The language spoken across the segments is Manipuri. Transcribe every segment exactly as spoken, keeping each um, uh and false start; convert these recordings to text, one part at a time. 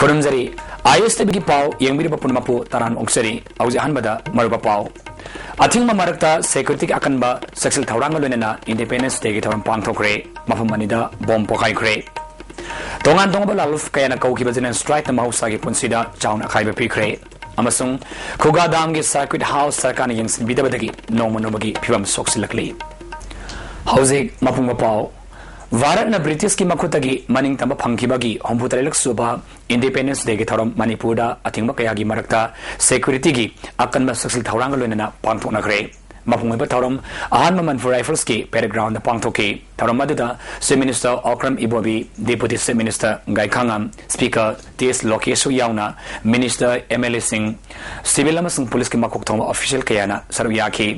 ꯈꯨꯔꯨꯝꯖꯔꯤ꯫ ꯑꯥꯏ ꯑꯦꯁ ꯇꯤꯚꯤꯒꯤ ꯄꯥꯎ ꯌꯦꯡꯕꯤꯔꯤꯕ ꯄꯨꯝꯅꯃꯛꯄꯨ ꯇꯔꯥꯝꯅ ꯑꯣꯛꯆꯔꯤ꯫ ꯍꯧꯖꯤꯛ ꯑꯍꯥꯟꯕꯗ ꯃꯔꯨꯑꯣꯏꯕ ꯄꯥꯎ꯫ ꯑꯊꯤꯡꯕ ꯃꯔꯛꯇ ꯁꯦꯀ꯭ꯌꯨꯔꯤꯇꯤꯒꯤ ꯑꯀꯟꯕ ꯆꯦꯛꯁꯤꯜ ꯊꯧꯔꯥꯡꯒ ꯂꯣꯏꯅꯅ ꯏꯟꯗꯤꯄꯦꯟꯗꯦꯟꯁ ꯗꯦꯒꯤ ꯊꯧꯔꯝ ꯄꯥꯡꯊꯣꯛꯈ꯭ꯔꯦ꯫ ꯃꯐꯝ ꯑꯅꯤꯗ ꯕꯣꯝ ꯄꯣꯈꯥꯏꯈ꯭ꯔꯦ꯫ ꯇꯣꯉꯥꯟ ꯇꯣꯉꯥꯟꯕ ꯂꯥꯂꯨꯞ ꯀꯌꯥꯅ ꯀꯧꯈꯤꯕ ꯖꯦꯅꯦꯔꯦꯜ ꯁ꯭ꯇ꯭ꯔꯥꯏꯛꯅ ꯃꯍꯧꯁꯥꯒꯤ ꯄꯨꯟꯁꯤꯗ ꯆꯥꯎꯅ ꯑꯀꯥꯏꯕ ꯄꯤꯈ꯭ꯔꯦ꯫ ꯑꯃꯁꯨꯡ ꯈꯨꯒꯥꯗꯥꯝꯒꯤ ꯁꯔꯀ꯭ꯌꯨꯠ ꯍꯥꯎꯁ ꯁꯔꯀꯥꯔꯅ ꯌꯦꯡꯁꯤꯟꯕꯤꯗꯕꯗꯒꯤ ꯅꯣꯡꯃ ꯅꯣꯡꯃꯒꯤ ꯐꯤꯕꯝ ꯁꯣꯛꯆꯤꯜꯂꯛꯂꯤ꯫ ꯍꯧꯖꯤꯛ ꯃꯄꯨꯡ ꯃꯄꯥꯎ꯫ ꯚꯥꯔꯠꯅ ꯕ꯭ꯔꯤꯇꯤꯁꯀꯤ ꯃꯈꯨꯠꯇꯒꯤ ꯃꯅꯤꯡꯇꯝꯕ ꯐꯪꯈꯤꯕꯒꯤ ꯍꯨꯝꯐꯨꯇꯔꯦꯠꯂꯛ ꯁꯨꯕ ꯏꯟꯗꯤꯄꯦꯟꯗꯦꯟꯁ ꯗꯦꯒꯤ ꯊꯧꯔꯝ ꯃꯅꯤꯄꯨꯔꯗ ꯑꯊꯤꯡꯕ ꯀꯌꯥꯒꯤ ꯃꯔꯛꯇ ꯁꯦꯀ꯭ꯌꯨꯔꯤꯇꯤꯒꯤ ꯑꯀꯟꯕ ꯆꯦꯛꯁꯤꯜ ꯊꯧꯔꯥꯡꯒ ꯂꯣꯏꯅꯅ ꯄꯥꯡꯊꯣꯛꯅꯈ꯭ꯔꯦ꯫ ꯃꯄꯨꯡ ꯑꯣꯏꯕ ꯊꯧꯔꯝ ꯑꯍꯥꯟꯕ ꯃꯅꯤꯄꯨꯔ ꯔꯥꯏꯐꯜꯁꯀꯤ ꯄꯦꯔꯦꯗ ꯒ꯭ꯔꯥꯎꯟꯗ ꯄꯥꯡꯊꯣꯛꯈꯤ꯫ ꯊꯧꯔꯝ ꯑꯗꯨꯗ chief minister Okram Ibobi, deputy chief minister Gaikhangam, speaker T S ꯂꯣꯀꯦꯁꯁꯨ ꯌꯥꯎꯅ ꯃꯤꯅꯤꯁꯇꯔ, ꯑꯦꯝ ꯑꯦꯜ ꯑꯦꯁꯤꯡ, ꯁꯤꯚꯤꯜ ꯑꯃꯁꯨꯡ ꯄꯨꯂꯤꯁꯀꯤ ꯃꯀꯣꯛ ꯊꯣꯡꯕ ꯑꯣꯐꯤꯁꯤꯌꯦꯜ ꯀꯌꯥꯅ ꯁꯔꯨꯛ ꯌꯥꯈꯤ꯫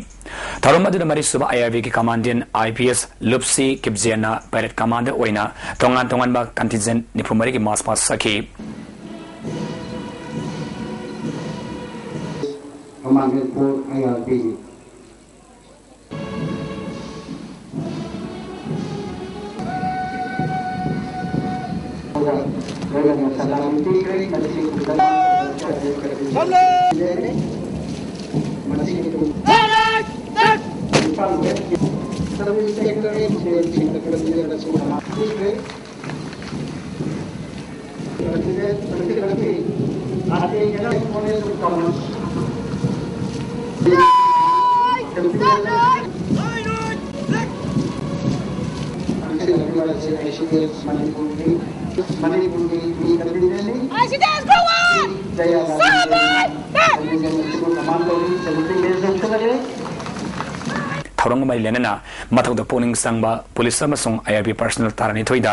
ꯊꯧꯔꯝ ꯑꯗꯨꯗ ꯃꯔꯤꯁꯨꯕ ꯑꯥꯏ ꯑꯥꯔ ꯕꯤꯒꯤ commandant I P S Lupsi ꯀꯤꯞꯖꯦꯟꯅ ꯄꯦꯔꯦꯗ ꯀꯃꯥꯟꯗꯔ ꯑꯣꯏꯅ ꯇꯣꯉꯥꯟ ꯇꯣꯉꯥꯟꯕ ꯀꯟꯇꯤꯟꯖꯦꯟ ꯅꯤꯐꯨ ꯃꯔꯤꯒꯤ ꯃꯥꯔꯆ ꯄꯥꯁ ꯁꯛꯈꯤ꯫ Commandant for I R B. ꯃꯅꯤꯄꯨꯔꯒꯤ, ꯃꯅꯤꯄꯨꯔꯒꯤ ꯃꯤ ꯀꯟꯚꯤꯅꯔꯅꯤ꯫ I C D S forward! Common ꯇꯧꯔꯤ, ꯁꯦꯂꯨꯇꯤꯡ ꯂꯦꯁ ꯇꯧꯁꯜꯂꯒꯦ꯫ ꯊꯧꯔꯝꯒ ꯃꯔꯤ ꯂꯩꯅꯅ ꯃꯊꯧꯗ ꯄꯨꯛꯅꯤꯡ ꯆꯪꯕ ꯄꯨꯂꯤꯁ ꯑꯃꯁꯨꯡ ꯑꯥꯏ ꯑꯥꯔ ꯕꯤ ꯄꯔꯁꯅꯦꯜ ꯇꯔꯥꯅꯤꯊꯣꯏꯗ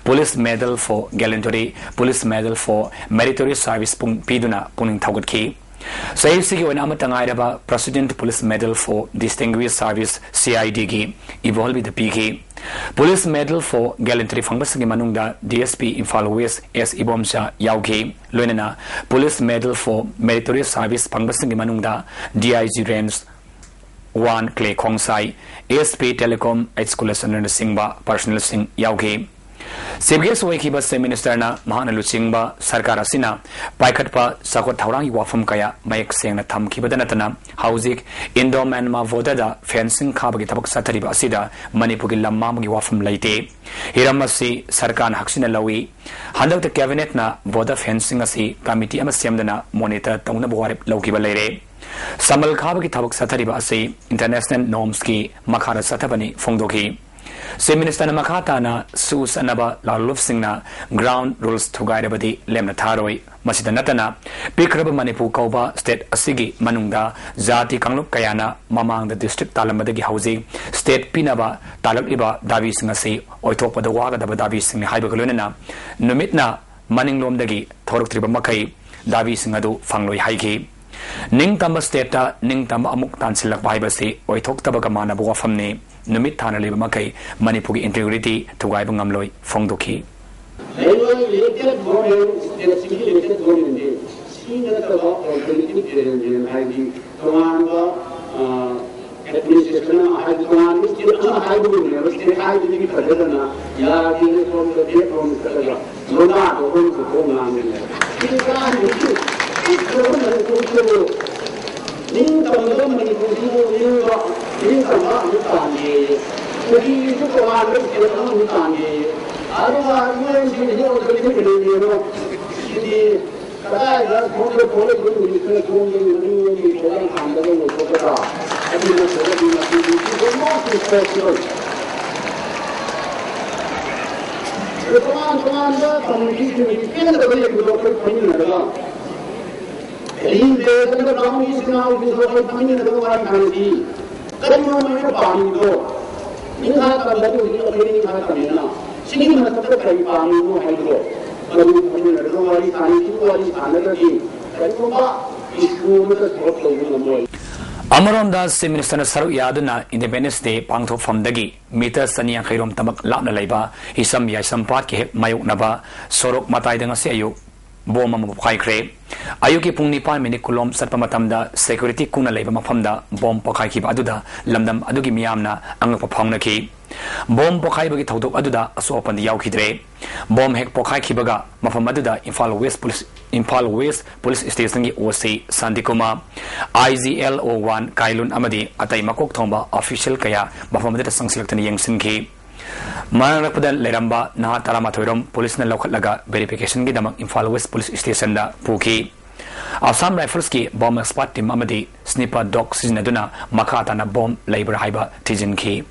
Police Medal for Gallantry, Police Medal for Meritorious Service ꯄꯨꯡ ꯄꯤꯗꯨꯅ ꯄꯨꯛꯅꯤꯡ ꯊꯧꯒꯠꯈꯤ꯫ ꯆꯍꯤꯁꯤꯒꯤ ꯑꯣꯏꯅ ꯑꯃꯠꯇ ꯉꯥꯏꯔꯕ President Police Medal for Distinguished Service, C I ꯗꯤꯒꯤ ꯏꯕꯣꯍꯜꯕꯤꯗ ꯄꯤꯈꯤ꯫ Police Medal for Gallantry ꯐꯪꯕꯁꯤꯡꯒꯤ ꯃꯅꯨꯡꯗ D S P Imphal west ꯑꯦꯁ ꯏꯕꯣꯝꯆꯥ ꯌꯥꯎꯈꯤ꯫ ꯂꯣꯏꯅꯅ Police Medal for Meritorious Service ꯐꯪꯕꯁꯤꯡꯒꯤ ꯃꯅꯨꯡꯗ D I G range one Clay Khongsai, S P telecom H ꯀꯨꯂꯆꯟꯗ꯭ꯔꯅꯆꯤꯡꯕ ꯄꯔꯁꯅꯦꯜꯁꯤꯡ ꯌꯥꯎꯈꯤ꯫ Chief Guest ꯑꯣꯏꯈꯤꯕ Chief Minister ꯅ ꯃꯍꯥꯛꯅ ꯂꯨꯆꯤꯡꯕ ꯁꯔꯀꯥꯔ ꯑꯁꯤꯅ ꯄꯥꯏꯈꯠꯄ ꯆꯥꯎꯈꯠ ꯊꯧꯔꯥꯡꯒꯤ ꯋꯥꯐꯝ ꯀꯌꯥ ꯃꯌꯦꯛ ꯁꯦꯡꯅ ꯊꯝꯈꯤꯕꯗ ꯅꯠꯇꯅ, ꯍꯧꯖꯤꯛ Indo Myanmar border ꯗ fencing ꯈꯥꯕꯒꯤ ꯊꯕꯛ ꯆꯠꯊꯔꯤꯕ ꯑꯁꯤꯗ ꯃꯅꯤꯄꯨꯔꯒꯤ ꯂꯝ ꯃꯥꯡꯕꯒꯤ ꯋꯥꯐꯝ ꯂꯩꯇꯦ꯫ ꯍꯤꯔꯝ ꯑꯁꯤ ꯁꯔꯀꯥꯔꯅ ꯍꯛꯆꯤꯟꯅ ꯂꯧꯏ꯫ ꯍꯟꯗꯛꯇ Cabinet ꯅ border fencing ꯑꯁꯤ committee ꯑꯃ ꯁꯦꯝꯗꯨꯅ monitor ꯇꯧꯅꯕ ꯋꯥꯔꯦꯞ ꯂꯧꯈꯤꯕ ꯂꯩꯔꯦ꯫ ꯁꯝꯕꯜ ꯈꯥꯕꯒꯤ ꯊꯕꯛ ꯆꯠꯊꯔꯤꯕ ꯑꯁꯤ international norms ꯀꯤ ꯃꯈꯥꯗ ꯆꯠꯊꯕꯅꯤ ꯐꯣꯡꯗꯣꯛꯈꯤ꯫ Chief Minister ꯅ ꯃꯈꯥ ꯇꯥꯅ ꯁꯨ ꯆꯠꯅꯕ ꯂꯥꯜꯂꯣꯜꯂꯨꯞꯁꯤꯡꯅ ground rules ꯊꯨꯒꯥꯏꯔꯕꯗꯤ ꯂꯦꯝꯅ ꯊꯥꯔꯣꯏ꯫ ꯃꯁꯤꯗ ꯅꯠꯇꯅ, ꯄꯤꯛꯈ꯭ꯔꯕ ꯃꯅꯤꯄꯨꯔ ꯀꯧꯕ state ꯑꯁꯤꯒꯤ ꯃꯅꯨꯡꯗ ꯖꯥꯇꯤ ꯀꯥꯡꯂꯨꯞ ꯀꯌꯥꯅ ꯃꯃꯥꯡꯗ district ꯇꯥꯜꯂꯝꯕꯗꯒꯤ ꯍꯧꯖꯤꯛ state ꯄꯤꯅꯕ ꯇꯥꯜꯂꯛꯂꯤꯕ ꯗꯥꯕꯤꯁꯤꯡ ꯑꯁꯤ ꯑꯣꯏꯊꯣꯛꯄꯗ ꯋꯥꯒꯗꯕ ꯗꯥꯕꯤꯁꯤꯡꯅꯤ ꯍꯥꯏꯕꯒ ꯂꯣꯏꯅꯅ, ꯅꯨꯃꯤꯠꯅ ꯃꯅꯤꯡꯂꯣꯝꯗꯒꯤ ꯊꯣꯔꯛꯇ꯭ꯔꯤꯕ ꯃꯈꯩ ꯗꯥꯕꯤꯁꯤꯡ ꯑꯗꯨ ꯐꯪꯂꯣꯏ ꯍꯥꯏꯈꯤ꯫ ꯅꯤꯡꯇꯝꯕ state ꯇ ꯅꯤꯡꯇꯝꯕ ꯑꯃꯨꯛ ꯇꯥꯟꯁꯤꯜꯂꯛꯄ ꯍꯥꯏꯕꯁꯤ ꯑꯣꯏꯊꯣꯛꯇꯕꯒ ꯃꯥꯟꯅꯕ ꯋꯥꯐꯝꯅꯤ꯫ ꯅꯨꯃꯤꯠ ꯊꯥꯅ ꯂꯩꯕ ꯃꯈꯩ ꯃꯅꯤꯄꯨꯔꯒꯤ integrity ꯊꯨꯒꯥꯏꯕ ꯉꯝꯂꯣꯏ ꯐꯣꯡꯗꯣꯛꯈꯤ꯫ ꯍꯌꯦꯡ elected government, state ꯑꯁꯤꯒꯤ elected government ꯗꯤ ꯁꯤ ꯅꯠꯇꯕ alternative arrangement ꯍꯥꯏꯗꯤ ꯇꯣꯉꯥꯟꯕ, ꯑ, administration ꯑꯃ ꯍꯥꯏꯗꯤ ꯇꯣꯉꯥꯟꯕ state ꯑꯃ ꯍꯥꯏꯕꯒꯨꯝꯕꯅꯦꯕ꯫ State ꯍꯥꯏꯕꯗꯒꯤ ꯐꯖꯗꯅ ꯌꯥꯗꯦꯅ ꯁꯣꯝꯗ background ꯆꯠꯂꯒ ꯂꯣꯟꯗꯥꯗꯣ ꯑꯩꯈꯣꯏꯅ ꯈꯣꯡ ꯉꯥꯡꯉꯤꯅꯦ꯫ ꯁꯤ ꯀꯥꯟꯗꯁꯨ ꯄꯤꯛꯈ꯭ꯔꯕ ꯃꯅꯤꯄꯨꯔꯁꯤꯕꯨ ꯅꯤꯡꯇꯝꯕ ꯃꯅꯤꯄꯨꯔꯁꯤꯕꯨ ꯅꯤꯡꯕ, ꯅꯤꯡꯇꯝꯕ ꯑꯃꯨꯛ ꯇꯥꯟꯒꯦꯌꯦ꯫ ꯀꯔꯤꯁꯨ ꯇꯣꯉꯥꯟꯕ state ꯑꯃꯃꯨꯛ ꯇꯥꯟꯒꯦꯌꯦ꯫ ꯑꯗꯨꯒ ꯌꯨ ꯑꯦꯟ ꯁꯤꯗꯁꯨ ꯑꯣꯟꯊꯣꯛꯏꯁꯦ ꯀꯩꯗꯧꯒꯦꯅꯣ? ꯁꯤꯗꯤ ꯀꯗꯥꯏꯗ ꯁꯣꯝꯗ ꯊꯣꯛꯂꯛꯏꯕ ꯅꯨꯃꯤꯠꯁꯤꯅ ꯁꯣꯝꯗ ꯅꯤꯡꯉꯣꯟꯒꯤ ꯊꯣꯛꯂꯛ ꯊꯥꯡꯗꯕ ꯂꯣꯏꯊꯣꯛꯀꯗ꯭ꯔꯥ? ꯑꯗꯨ ꯅꯠꯇ꯭ꯔꯒꯗꯤ ꯃꯁꯤꯗꯤ is almost impossible꯫ ꯑꯗꯣ ꯇꯣꯉꯥꯟ ꯇꯣꯉꯥꯟꯕ community ꯁꯤꯡꯒꯤ ꯄꯦꯟꯗꯕ ꯂꯩꯕꯗꯣ ꯑꯩꯈꯣꯏ ꯐꯝꯃꯤꯟꯅꯔꯒ, ꯍꯌꯦꯡ ꯗꯦꯗꯅ ꯀꯥꯡꯕꯨ ꯏꯆꯤꯟ ꯏꯅꯥꯎꯁꯤꯡꯗꯣ ꯑꯩꯈꯣꯏ ꯐꯝꯃꯤꯟꯅꯔꯒ ꯋꯥꯔꯤ ꯁꯥꯟꯅꯁꯤ꯫ ꯀꯔꯤꯅꯣ ꯃꯣꯏꯅ ꯄꯥꯝꯃꯤꯗꯣ? ꯅꯤꯡꯈꯥ ꯇꯝꯕꯗꯤ ꯍꯧꯖꯤꯛ ꯑꯩꯈꯣꯏ ꯅꯤꯡꯈꯥ ꯇꯝꯃꯦꯗꯅ꯫ ꯁꯤꯒꯤ ꯃꯊꯛꯇ ꯀꯔꯤ ꯄꯥꯝꯃꯤꯅꯣ ꯍꯥꯏꯕꯗꯣ ꯃꯗꯨ ꯐꯝꯃꯤꯟꯅꯔꯒ ꯋꯥꯔꯤ ꯁꯥꯟꯅꯁꯤ꯫ ꯋꯥꯔꯤ ꯁꯥꯟꯅꯗ꯭ꯔꯗꯤ ꯀꯔꯤꯒꯨꯝꯕ issue ꯑꯃꯠꯇ solve ꯇꯧꯕ ꯉꯝꯃꯣꯏ꯫ ꯑꯃꯔꯣꯝꯗ Chief Minister ꯅ ꯁꯔꯨꯛ ꯌꯥꯗꯨꯅ Independence Day ꯄꯥꯡꯊꯣꯛꯐꯝꯗꯒꯤ meter ꯆꯅꯤ ꯌꯥꯡꯈꯩ ꯔꯣꯝ ꯇꯃꯛ ꯂꯥꯞꯅ ꯂꯩꯕ ꯍꯤꯁꯝ ꯌꯥꯏꯁꯝ ꯄꯥꯠꯀꯤ ꯍꯦꯛ ꯃꯥꯌꯣꯛꯅꯕ ꯁꯣꯔꯣꯛ ꯃꯇꯥꯏꯗ ꯉꯁꯤ ꯑꯌꯨꯛ bomb ꯑꯃ ꯄꯣꯈꯥꯏꯈ꯭ꯔꯦ꯫ ꯑꯌꯨꯛꯀꯤ ꯄꯨꯡ ꯅꯤꯄꯥꯟ minute ꯀꯨꯟꯂꯣꯝ ꯆꯠꯄ ꯃꯇꯝꯗ security ꯀꯨꯡꯅ ꯂꯩꯕ ꯃꯐꯝꯗ bomb ꯄꯣꯈꯥꯏꯈꯤꯕ ꯑꯗꯨꯗ ꯂꯝꯗꯝ ꯑꯗꯨꯒꯤ ꯃꯤꯌꯥꯝꯅ ꯑꯉꯛꯄ ꯐꯥꯎꯅꯈꯤ꯫ ꯕꯣꯝ ꯄꯣꯈꯥꯏꯕꯒꯤ ꯊꯧꯗꯣꯛ ꯑꯗꯨꯗ ꯑꯁꯣꯛ ꯑꯄꯟꯗꯤ ꯌꯥꯎꯈꯤꯗ꯭ꯔꯦ꯫ ꯕꯣꯝ ꯍꯦꯛ ꯄꯣꯈꯥꯏꯈꯤꯕꯒ ꯃꯐꯝ ꯑꯗꯨꯗ Imphal west police, Imphal west police ꯁ꯭ꯇꯦꯁꯟꯒꯤ O C Shantikumar, I G L O one Kailun ꯑꯃꯗꯤ ꯑꯇꯩ ꯃꯀꯣꯛ ꯊꯣꯡꯕ ꯑꯣꯐꯤꯁꯤꯌꯦꯜ ꯀꯌꯥ ꯃꯐꯝ ꯑꯗꯨꯗ ꯆꯪꯁꯤꯜꯂꯛꯇꯨꯅ ꯌꯦꯡꯁꯤꯟꯈꯤ꯫ ꯃꯅꯥꯛ ꯅꯛꯄꯗ ꯂꯩꯔꯝꯕ ꯅꯍꯥ ꯇꯔꯥꯃꯥꯊꯣꯏ ꯔꯣꯝ ꯄꯨꯂꯤꯁꯅ ꯂꯧꯈꯠꯂꯒ ꯚꯦꯔꯤꯐꯤꯀꯦꯁꯟꯒꯤꯗꯃꯛ ꯏꯝꯐꯥꯜ ꯋꯦꯁ ꯄꯨꯂꯤꯁ ꯁ꯭ꯇꯦꯁꯟꯗ ꯄꯨꯈꯤ꯫ ꯑꯁꯥꯝ ꯔꯥꯏꯐꯜꯁꯀꯤ ꯕꯣꯝ ꯑꯦꯛꯁꯄꯥꯔꯠ ꯇꯤꯝ ꯑꯃꯗꯤ ꯁ꯭ꯅꯤꯄꯔ ꯗꯣꯒ ꯁꯤꯖꯤꯟꯅꯗꯨꯅ ꯃꯈꯥ ꯇꯥꯅ ꯕꯣꯝ ꯂꯩꯕ꯭ꯔꯥ ꯍꯥꯏꯕ ꯊꯤꯖꯤꯟꯈꯤ꯫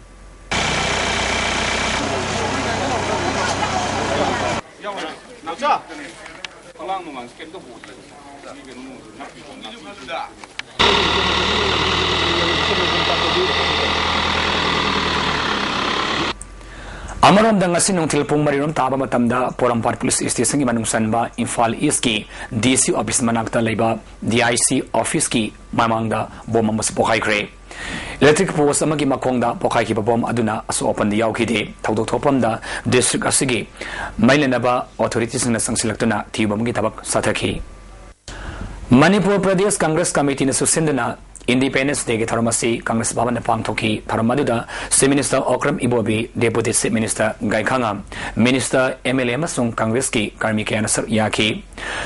ꯑꯃꯔꯣꯝꯗ, ꯉꯁꯤ ꯅꯨꯡꯊꯤꯜ ꯄꯨꯡ ꯃꯔꯤ ꯔꯣꯝ ꯇꯥꯕ ꯃꯇꯝꯗ ꯄꯣꯔꯣꯝꯄꯥꯠ ꯄꯨꯂꯤꯁ ꯁ꯭ꯇꯦꯁꯟꯒꯤ ꯃꯅꯨꯡ ꯆꯟꯕ ꯏꯝꯐꯥꯜ ꯏꯁꯀꯤ ꯗꯤ ꯁꯤ ꯑꯣꯐꯤꯁ ꯃꯅꯥꯛꯇ ꯂꯩꯕ ꯗꯤ ꯑꯥꯏ ꯁꯤ ꯑꯣꯐꯤꯁꯀꯤ ꯃꯃꯥꯡꯗ ꯕꯣꯝ ꯑꯃꯁꯨ ꯄꯣꯈꯥꯏꯈ꯭ꯔꯦ꯫ ꯏꯂꯦꯛꯇ꯭ꯔꯤꯛ ꯄꯣꯁ ꯑꯃꯒꯤ ꯃꯈꯣꯡꯗ ꯄꯣꯈꯥꯏꯈꯤꯕ ꯕꯣꯝ ꯑꯗꯨꯅ ꯑꯁꯣꯛ ꯑꯄꯟꯗꯤ ꯌꯥꯎꯈꯤꯗꯦ꯫ ꯊꯧꯗꯣꯛ ꯊꯣꯛꯐꯝꯗ ꯗꯤꯁꯇ꯭ꯔꯤꯛ ꯑꯁꯤꯒꯤ ꯃꯩ ꯂꯩꯅꯕ ꯑꯣꯊꯣꯔꯤꯇꯤꯁꯤꯡꯅ ꯆꯪꯁꯤꯜꯂꯛꯇꯨꯅ ꯊꯤꯕꯒꯤ ꯊꯕꯛ ꯆꯠꯊꯈꯤ꯫ ꯃꯅꯤꯄꯨꯔ ꯄ꯭ꯔꯗꯦꯁ ꯀꯪꯒ꯭ꯔꯦꯁ ꯀꯃꯤꯇꯤꯅꯁꯨ ꯁꯤꯟꯗꯨꯅ ꯏꯟꯗꯤꯄꯦꯟꯗꯦꯟꯁ ꯗꯦꯒꯤ ꯊꯧꯔꯝ ꯑꯁꯤ ꯀꯪꯒ꯭ꯔꯦꯁ ꯚꯕꯟꯗ ꯄꯥꯡꯊꯣꯛꯈꯤ꯫ ꯊꯧꯔꯝ ꯑꯗꯨꯗ chief minister Okram Ibobi, deputy chief minister Gaikhangam, minister, M L A ꯑꯃꯁꯨꯡ ꯀꯪꯒ꯭ꯔꯦꯁꯀꯤ ꯀꯔꯃꯤ ꯀꯌꯥꯅ ꯁꯔꯨꯛ ꯌꯥꯈꯤ꯫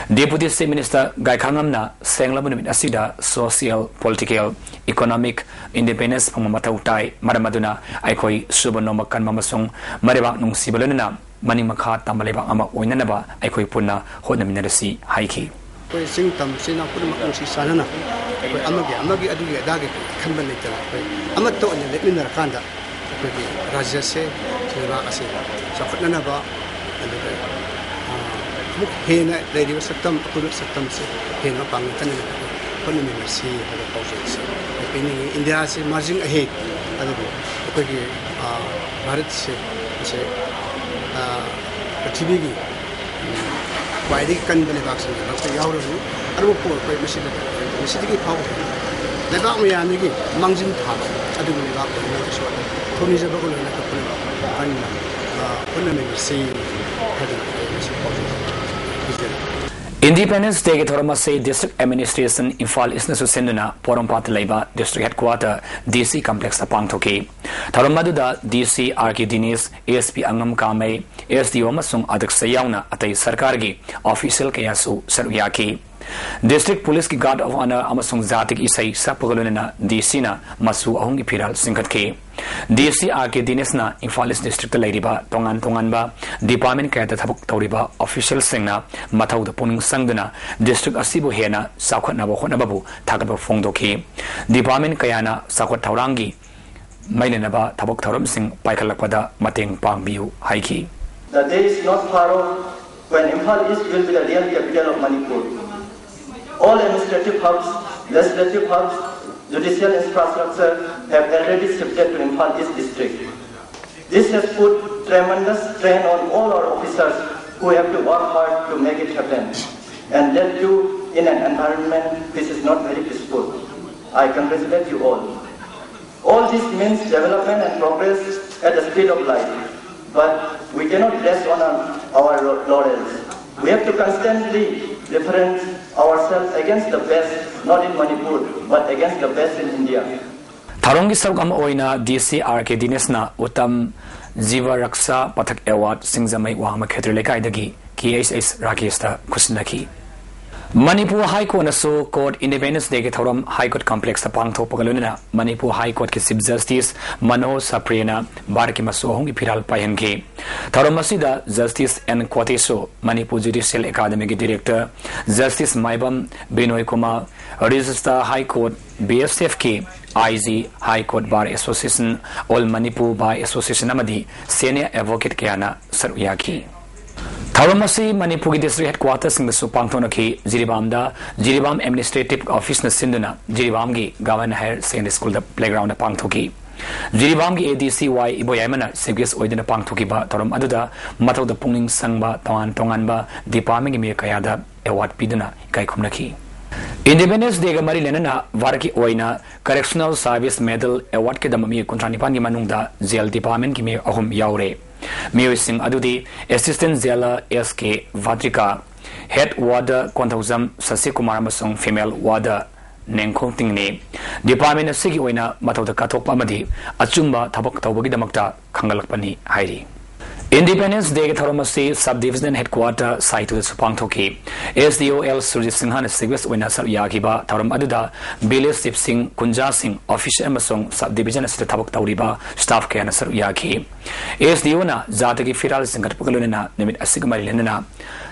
ꯗꯦꯄꯨꯇꯤ ꯆꯤꯐ ꯃꯤꯅꯤꯁꯇꯔ ꯒꯥꯏꯈꯥꯉꯝꯅ ꯁꯦꯡꯂꯕ ꯅꯨꯃꯤꯠ ꯑꯁꯤꯗ ꯁꯣꯁꯤꯌꯦꯜ, ꯄꯣꯂꯤꯇꯤꯀꯦꯜ, ꯏꯀꯣꯅꯣꯃꯤꯛ ꯏꯟꯗꯤꯄꯦꯟꯗꯦꯟꯁ ꯐꯪꯕ ꯃꯊꯧ ꯇꯥꯏ꯫ ꯃꯔꯝ ꯑꯗꯨꯅ ꯑꯩꯈꯣꯏ ꯁꯨꯕ ꯅꯣꯝꯕ ꯀꯟꯕ ꯑꯃꯁꯨꯡ ꯃꯔꯩꯕꯥꯛ ꯅꯨꯡꯁꯤꯕ ꯂꯣꯏꯅꯅ ꯃꯅꯤꯡ ꯃꯈꯥ ꯇꯝꯕ ꯂꯩꯕꯥꯛ ꯑꯃ ꯑꯣꯏꯅꯅꯕ ꯑꯩꯈꯣꯏ ꯄꯨꯟꯅ ꯍꯣꯠꯅꯃꯤꯟꯅꯔꯁꯤ ꯍꯥꯏꯈꯤ꯫ ꯑꯩꯈꯣꯏ ꯆꯤꯡ ꯇꯝ ꯏꯆꯤꯟ ꯏꯅꯥꯎ ꯄꯨꯝꯅꯃꯛ ꯅꯨꯡꯁꯤ ꯆꯥꯟꯅꯅ ꯑꯩꯈꯣꯏ ꯑꯃꯒꯤ ꯑꯃꯒꯤ ꯑꯗꯨꯒꯤ ꯑꯗꯥꯒꯤ ꯈꯟꯕ ꯂꯩꯇꯅ ꯑꯩꯈꯣꯏ ꯑꯃꯠꯇ ꯑꯣꯏꯅ ꯂꯦꯞꯃꯤꯟꯅꯔꯀꯥꯟꯗ ꯑꯩꯈꯣꯏꯒꯤ ꯔꯥꯖ꯭ꯌꯁꯦ, ꯂꯩꯕꯥꯛ ꯑꯁꯤ ꯆꯥꯎꯈꯠꯅꯅꯕ, ꯑꯗꯨꯒ, ꯑ, ꯑꯃꯨꯛ ꯍꯦꯟꯅ ꯂꯩꯔꯤꯕ ꯁꯛꯇꯝ, ꯑꯀꯣꯏꯕ ꯁꯛꯇꯝꯁꯦ ꯍꯦꯟꯅ ꯃꯄꯥꯡꯒꯜ ꯀꯟꯅ ꯍꯣꯠꯅꯃꯤꯟꯅꯁꯤ ꯍꯥꯏꯕ ꯄꯥꯎꯖꯦꯜꯁꯦ ꯑꯩ ꯄꯤꯅꯤꯡꯉꯤ꯫ ꯏꯟꯗꯤꯌꯥꯁꯤ ꯃꯥꯔꯖꯤꯡ ꯑꯍꯦꯗ, ꯑꯗꯨꯕꯨ ꯑꯩꯈꯣꯏꯒꯤ, ꯑ, ꯚꯥꯔꯠꯁꯦ, ꯃꯁꯤ, ꯑ, ꯄ꯭ꯔꯤꯊꯤꯕꯤꯒꯤ ꯈ꯭ꯋꯥꯏꯗꯒꯤ ꯀꯟꯕ ꯂꯩꯕꯥꯛꯁꯤꯡꯒꯤ ꯃꯔꯛꯇ ꯌꯥꯎꯔꯕꯅꯤ꯫ ꯑꯗꯨꯕꯨ ꯑꯩꯈꯣꯏ ꯃꯁꯤꯗ, ꯃꯁꯤꯗꯒꯤ ꯐꯥꯎꯕ ꯍꯦꯟꯅ ꯂꯩꯕꯥꯛ ꯃꯌꯥꯝꯗꯒꯤ ꯃꯥꯡꯖꯤꯟ ꯊꯥꯕ ꯑꯗꯨꯒꯨꯝꯕ ꯂꯩꯕꯥꯛ ꯑꯣꯏꯅꯕꯁꯨ ꯑꯩꯈꯣꯏ ꯊꯧꯅꯤꯖꯕꯒ ꯂꯣꯏꯅꯅ ꯀꯟꯅ, ꯑ, ꯍꯣꯠꯅꯃꯤꯟꯅꯁꯤ ꯍꯥꯏꯗꯅ ꯑꯩ ꯉꯁꯤ ꯄꯥꯎꯖꯦꯜ ꯄꯤꯖꯔꯤ꯫ Independence Day ꯒꯤ ꯊꯧꯔꯝ ꯑꯁꯤ District Administration Imphal East ꯅꯁꯨ ꯁꯤꯟꯗꯨꯅ ꯄꯣꯔꯣꯝꯄꯥꯠꯇ ꯂꯩꯕ District Headquarter D C Complex ꯇ ꯄꯥꯡꯊꯣꯛꯈꯤ꯫ ꯊꯧꯔꯝ ꯑꯗꯨꯗ D C R K Dinesh, A S P ꯑꯉꯝ ꯀꯥꯃꯩ, S D O ꯑꯃꯁꯨꯡ ꯑꯗꯛꯁ ꯌꯥꯎꯅ ꯑꯇꯩ ꯁꯔꯀꯥꯔꯒꯤ official ꯀꯌꯥꯁꯨ ꯁꯔꯨꯛ ꯌꯥꯈꯤ꯫ District Police ꯀꯤ Guard of Honour ꯑꯃꯁꯨꯡ ꯖꯥꯇꯤꯒꯤ ꯏꯁꯩ ꯁꯛꯄꯒ ꯂꯣꯏꯅꯅ D C ꯅ ꯃꯆꯨ ꯑꯍꯨꯝꯒꯤ ꯐꯤꯔꯥꯜ ꯆꯤꯡꯈꯠꯈꯤ꯫ D C R K Dinesh ꯅ ꯏꯝꯐꯥꯜ East District ꯇ ꯂꯩꯔꯤꯕ ꯇꯣꯉꯥꯟ ꯇꯣꯉꯥꯟꯕ department ꯀꯌꯥꯗ ꯊꯕꯛ ꯇꯧꯔꯤꯕ official ꯁꯤꯡꯅ ꯃꯊꯧꯗ ꯄꯨꯛꯅꯤꯡ ꯆꯪꯗꯨꯅ district ꯑꯁꯤꯕꯨ ꯍꯦꯟꯅ ꯆꯥꯎꯈꯠꯅꯕ ꯍꯣꯠꯅꯕꯕꯨ ꯊꯥꯒꯠꯄ ꯐꯣꯡꯗꯣꯛꯈꯤ꯫ Department ꯀꯌꯥꯅ ꯆꯥꯎꯈꯠ ꯊꯧꯔꯥꯡꯒꯤ ꯃꯩ ꯂꯩꯅꯕ ꯊꯕꯛ ꯊꯧꯔꯝꯁꯤꯡ ꯄꯥꯏꯈꯠꯂꯛꯄꯗ ꯃꯇꯦꯡ ꯄꯥꯡꯕꯤꯌꯨ ꯍꯥꯏꯈꯤ꯫ The day is not far off when Imphal East will be the real capital of Manipur. All administrative hubs, legislative hubs, judicial infrastructure have already shifted to Imphal East District. This has put tremendous strain on all our officers who have to work hard to make it happen and led you in an environment which is not very peaceful. I congratulate you all. All this means development and progress at the speed of light. But we cannot rest on our, our laurels. We have to constantly reference ourselves against the best, not in Manipur, but against the best in India. ꯊꯧꯔꯝꯒꯤ ꯁꯔꯨꯛ ꯑꯃ ꯑꯣꯏꯅ D C R K Dinesh ꯅ Uttam Jeeva Raksha Pathak Award ꯁꯤꯡꯖꯃꯩ ꯋꯥꯡꯃ ꯈꯦꯇ꯭ꯔꯤ ꯂꯩꯀꯥꯏꯗꯒꯤ K H S ꯔꯥꯀꯦꯁꯇ ꯈꯨꯠꯁꯤꯟꯅꯈꯤ꯫ Manipur High Court ꯅꯁꯨ Court Independence Day ꯒꯤ ꯊꯧꯔꯝ High Court Complex ꯇ ꯄꯥꯡꯊꯣꯛꯄꯒ ꯂꯣꯏꯅꯅ ꯃꯅꯤꯄꯨꯔ High Court ꯀꯤ Chief Justice Manohar Sapre ꯅ ꯚꯥꯔꯠꯀꯤ ꯃꯆꯨ ꯑꯍꯨꯝꯒꯤ ꯐꯤꯔꯥꯜ ꯄꯥꯏꯍꯟꯈꯤ꯫ ꯊꯧꯔꯝ ꯑꯁꯤꯗ Justice N Koteso, Manipur Judicial Academy ꯒꯤ Director, Justice ꯃꯥꯏꯕꯝ ꯕꯤꯅꯣꯏ Kumar, Registrar High Court, B S F ꯀꯤ I G, High Court Bar Association, All Manipur Bar Association ꯑꯃꯗꯤ senior advocate ꯀꯌꯥꯅ ꯁꯔꯨꯛ ꯌꯥꯈꯤ꯫ ꯊꯧꯔꯝ ꯑꯁꯤ ꯃꯅꯤꯄꯨꯔꯒꯤ district headquarter ꯁꯤꯡꯗꯁꯨ ꯄꯥꯡꯊꯣꯛꯅꯈꯤ꯫ ꯖꯤꯔꯤꯕꯥꯝꯗ Jiribam Administrative Office ꯅ ꯁꯤꯟꯗꯨꯅ ꯖꯤꯔꯤꯕꯥꯝꯒꯤ Government Higher Secondary School ꯗ playground ꯗ ꯄꯥꯡꯊꯣꯛꯈꯤ꯫ ꯖꯤꯔꯤꯕꯥꯝꯒꯤ A D C Y ꯏꯕꯣꯌꯥꯏꯃꯅ chief guest ꯑꯣꯏꯗꯨꯅ ꯄꯥꯡꯊꯣꯛꯈꯤꯕ ꯊꯧꯔꯝ ꯑꯗꯨꯗ ꯃꯊꯧꯗ ꯄꯨꯛꯅꯤꯡ ꯆꯪꯕ ꯇꯣꯉꯥꯟ ꯇꯣꯉꯥꯟꯕ department ꯀꯤ ꯃꯤꯑꯣꯏ ꯀꯌꯥꯗ award ꯄꯤꯗꯨꯅ ꯏꯀꯥꯏ ꯈꯨꯝꯅꯈꯤ꯫ Independence Day ꯒ ꯃꯔꯤ ꯂꯩꯅꯅ ꯚꯥꯔꯠꯀꯤ ꯑꯣꯏꯅ Correctional Service Medal award ꯀꯤꯗꯃꯛ ꯃꯤꯑꯣꯏ ꯀꯨꯟꯊ꯭ꯔꯥ ꯅꯤꯄꯥꯟꯒꯤ ꯃꯅꯨꯡꯗ jail department ꯀꯤ ꯃꯤꯑꯣꯏ ꯑꯍꯨꯝ ꯌꯥꯎꯔꯦ꯫ ꯃꯤꯑꯣꯏꯁꯤꯡ ꯑꯗꯨꯗꯤ Assistant Jailer S K Vadrika, head warder Konthoujam ꯁꯁꯤꯀꯨꯃꯥꯔ ꯑꯃꯁꯨꯡ female warder ꯅꯦꯡꯈꯣꯡ ꯇꯤꯡꯅꯤ꯫ Department ꯑꯁꯤꯒꯤ ꯑꯣꯏꯅ ꯃꯊꯧꯗ ꯀꯠꯊꯣꯛꯄ ꯑꯃꯗꯤ ꯑꯆꯨꯝꯕ ꯊꯕꯛ ꯇꯧꯕꯒꯤꯗꯃꯛꯇ ꯈꯪꯒꯠꯂꯛꯄꯅꯤ ꯍꯥꯏꯔꯤ꯫ Independence Day ꯒꯤ ꯊꯧꯔꯝ ꯑꯁꯤ Sub Divisional Headquarter ꯁꯥꯏꯊꯨꯗꯁꯨ ꯄꯥꯡꯊꯣꯛꯈꯤ꯫ S D O L Surjit ꯁꯤꯡꯍꯅ chief guest ꯑꯣꯏꯅ ꯁꯔꯨꯛ ꯌꯥꯈꯤꯕ ꯊꯧꯔꯝ ꯑꯗꯨꯗ Village chief ꯁꯤꯡ, ꯀꯨꯟꯖꯥꯁꯤꯡ, officer ꯑꯃꯁꯨꯡ sub division ꯑꯁꯤꯗ ꯊꯕꯛ ꯇꯧꯔꯤꯕ staff ꯀꯌꯥꯅ ꯁꯔꯨꯛ ꯌꯥꯈꯤ꯫ S D O ꯅ ꯖꯥꯇꯤꯒꯤ ꯐꯤꯔꯥꯜ ꯆꯤꯡꯈꯠꯄꯒ ꯂꯣꯏꯅꯅ ꯅꯨꯃꯤꯠ ꯑꯁꯤꯒ ꯃꯔꯤ ꯂꯩꯅꯅ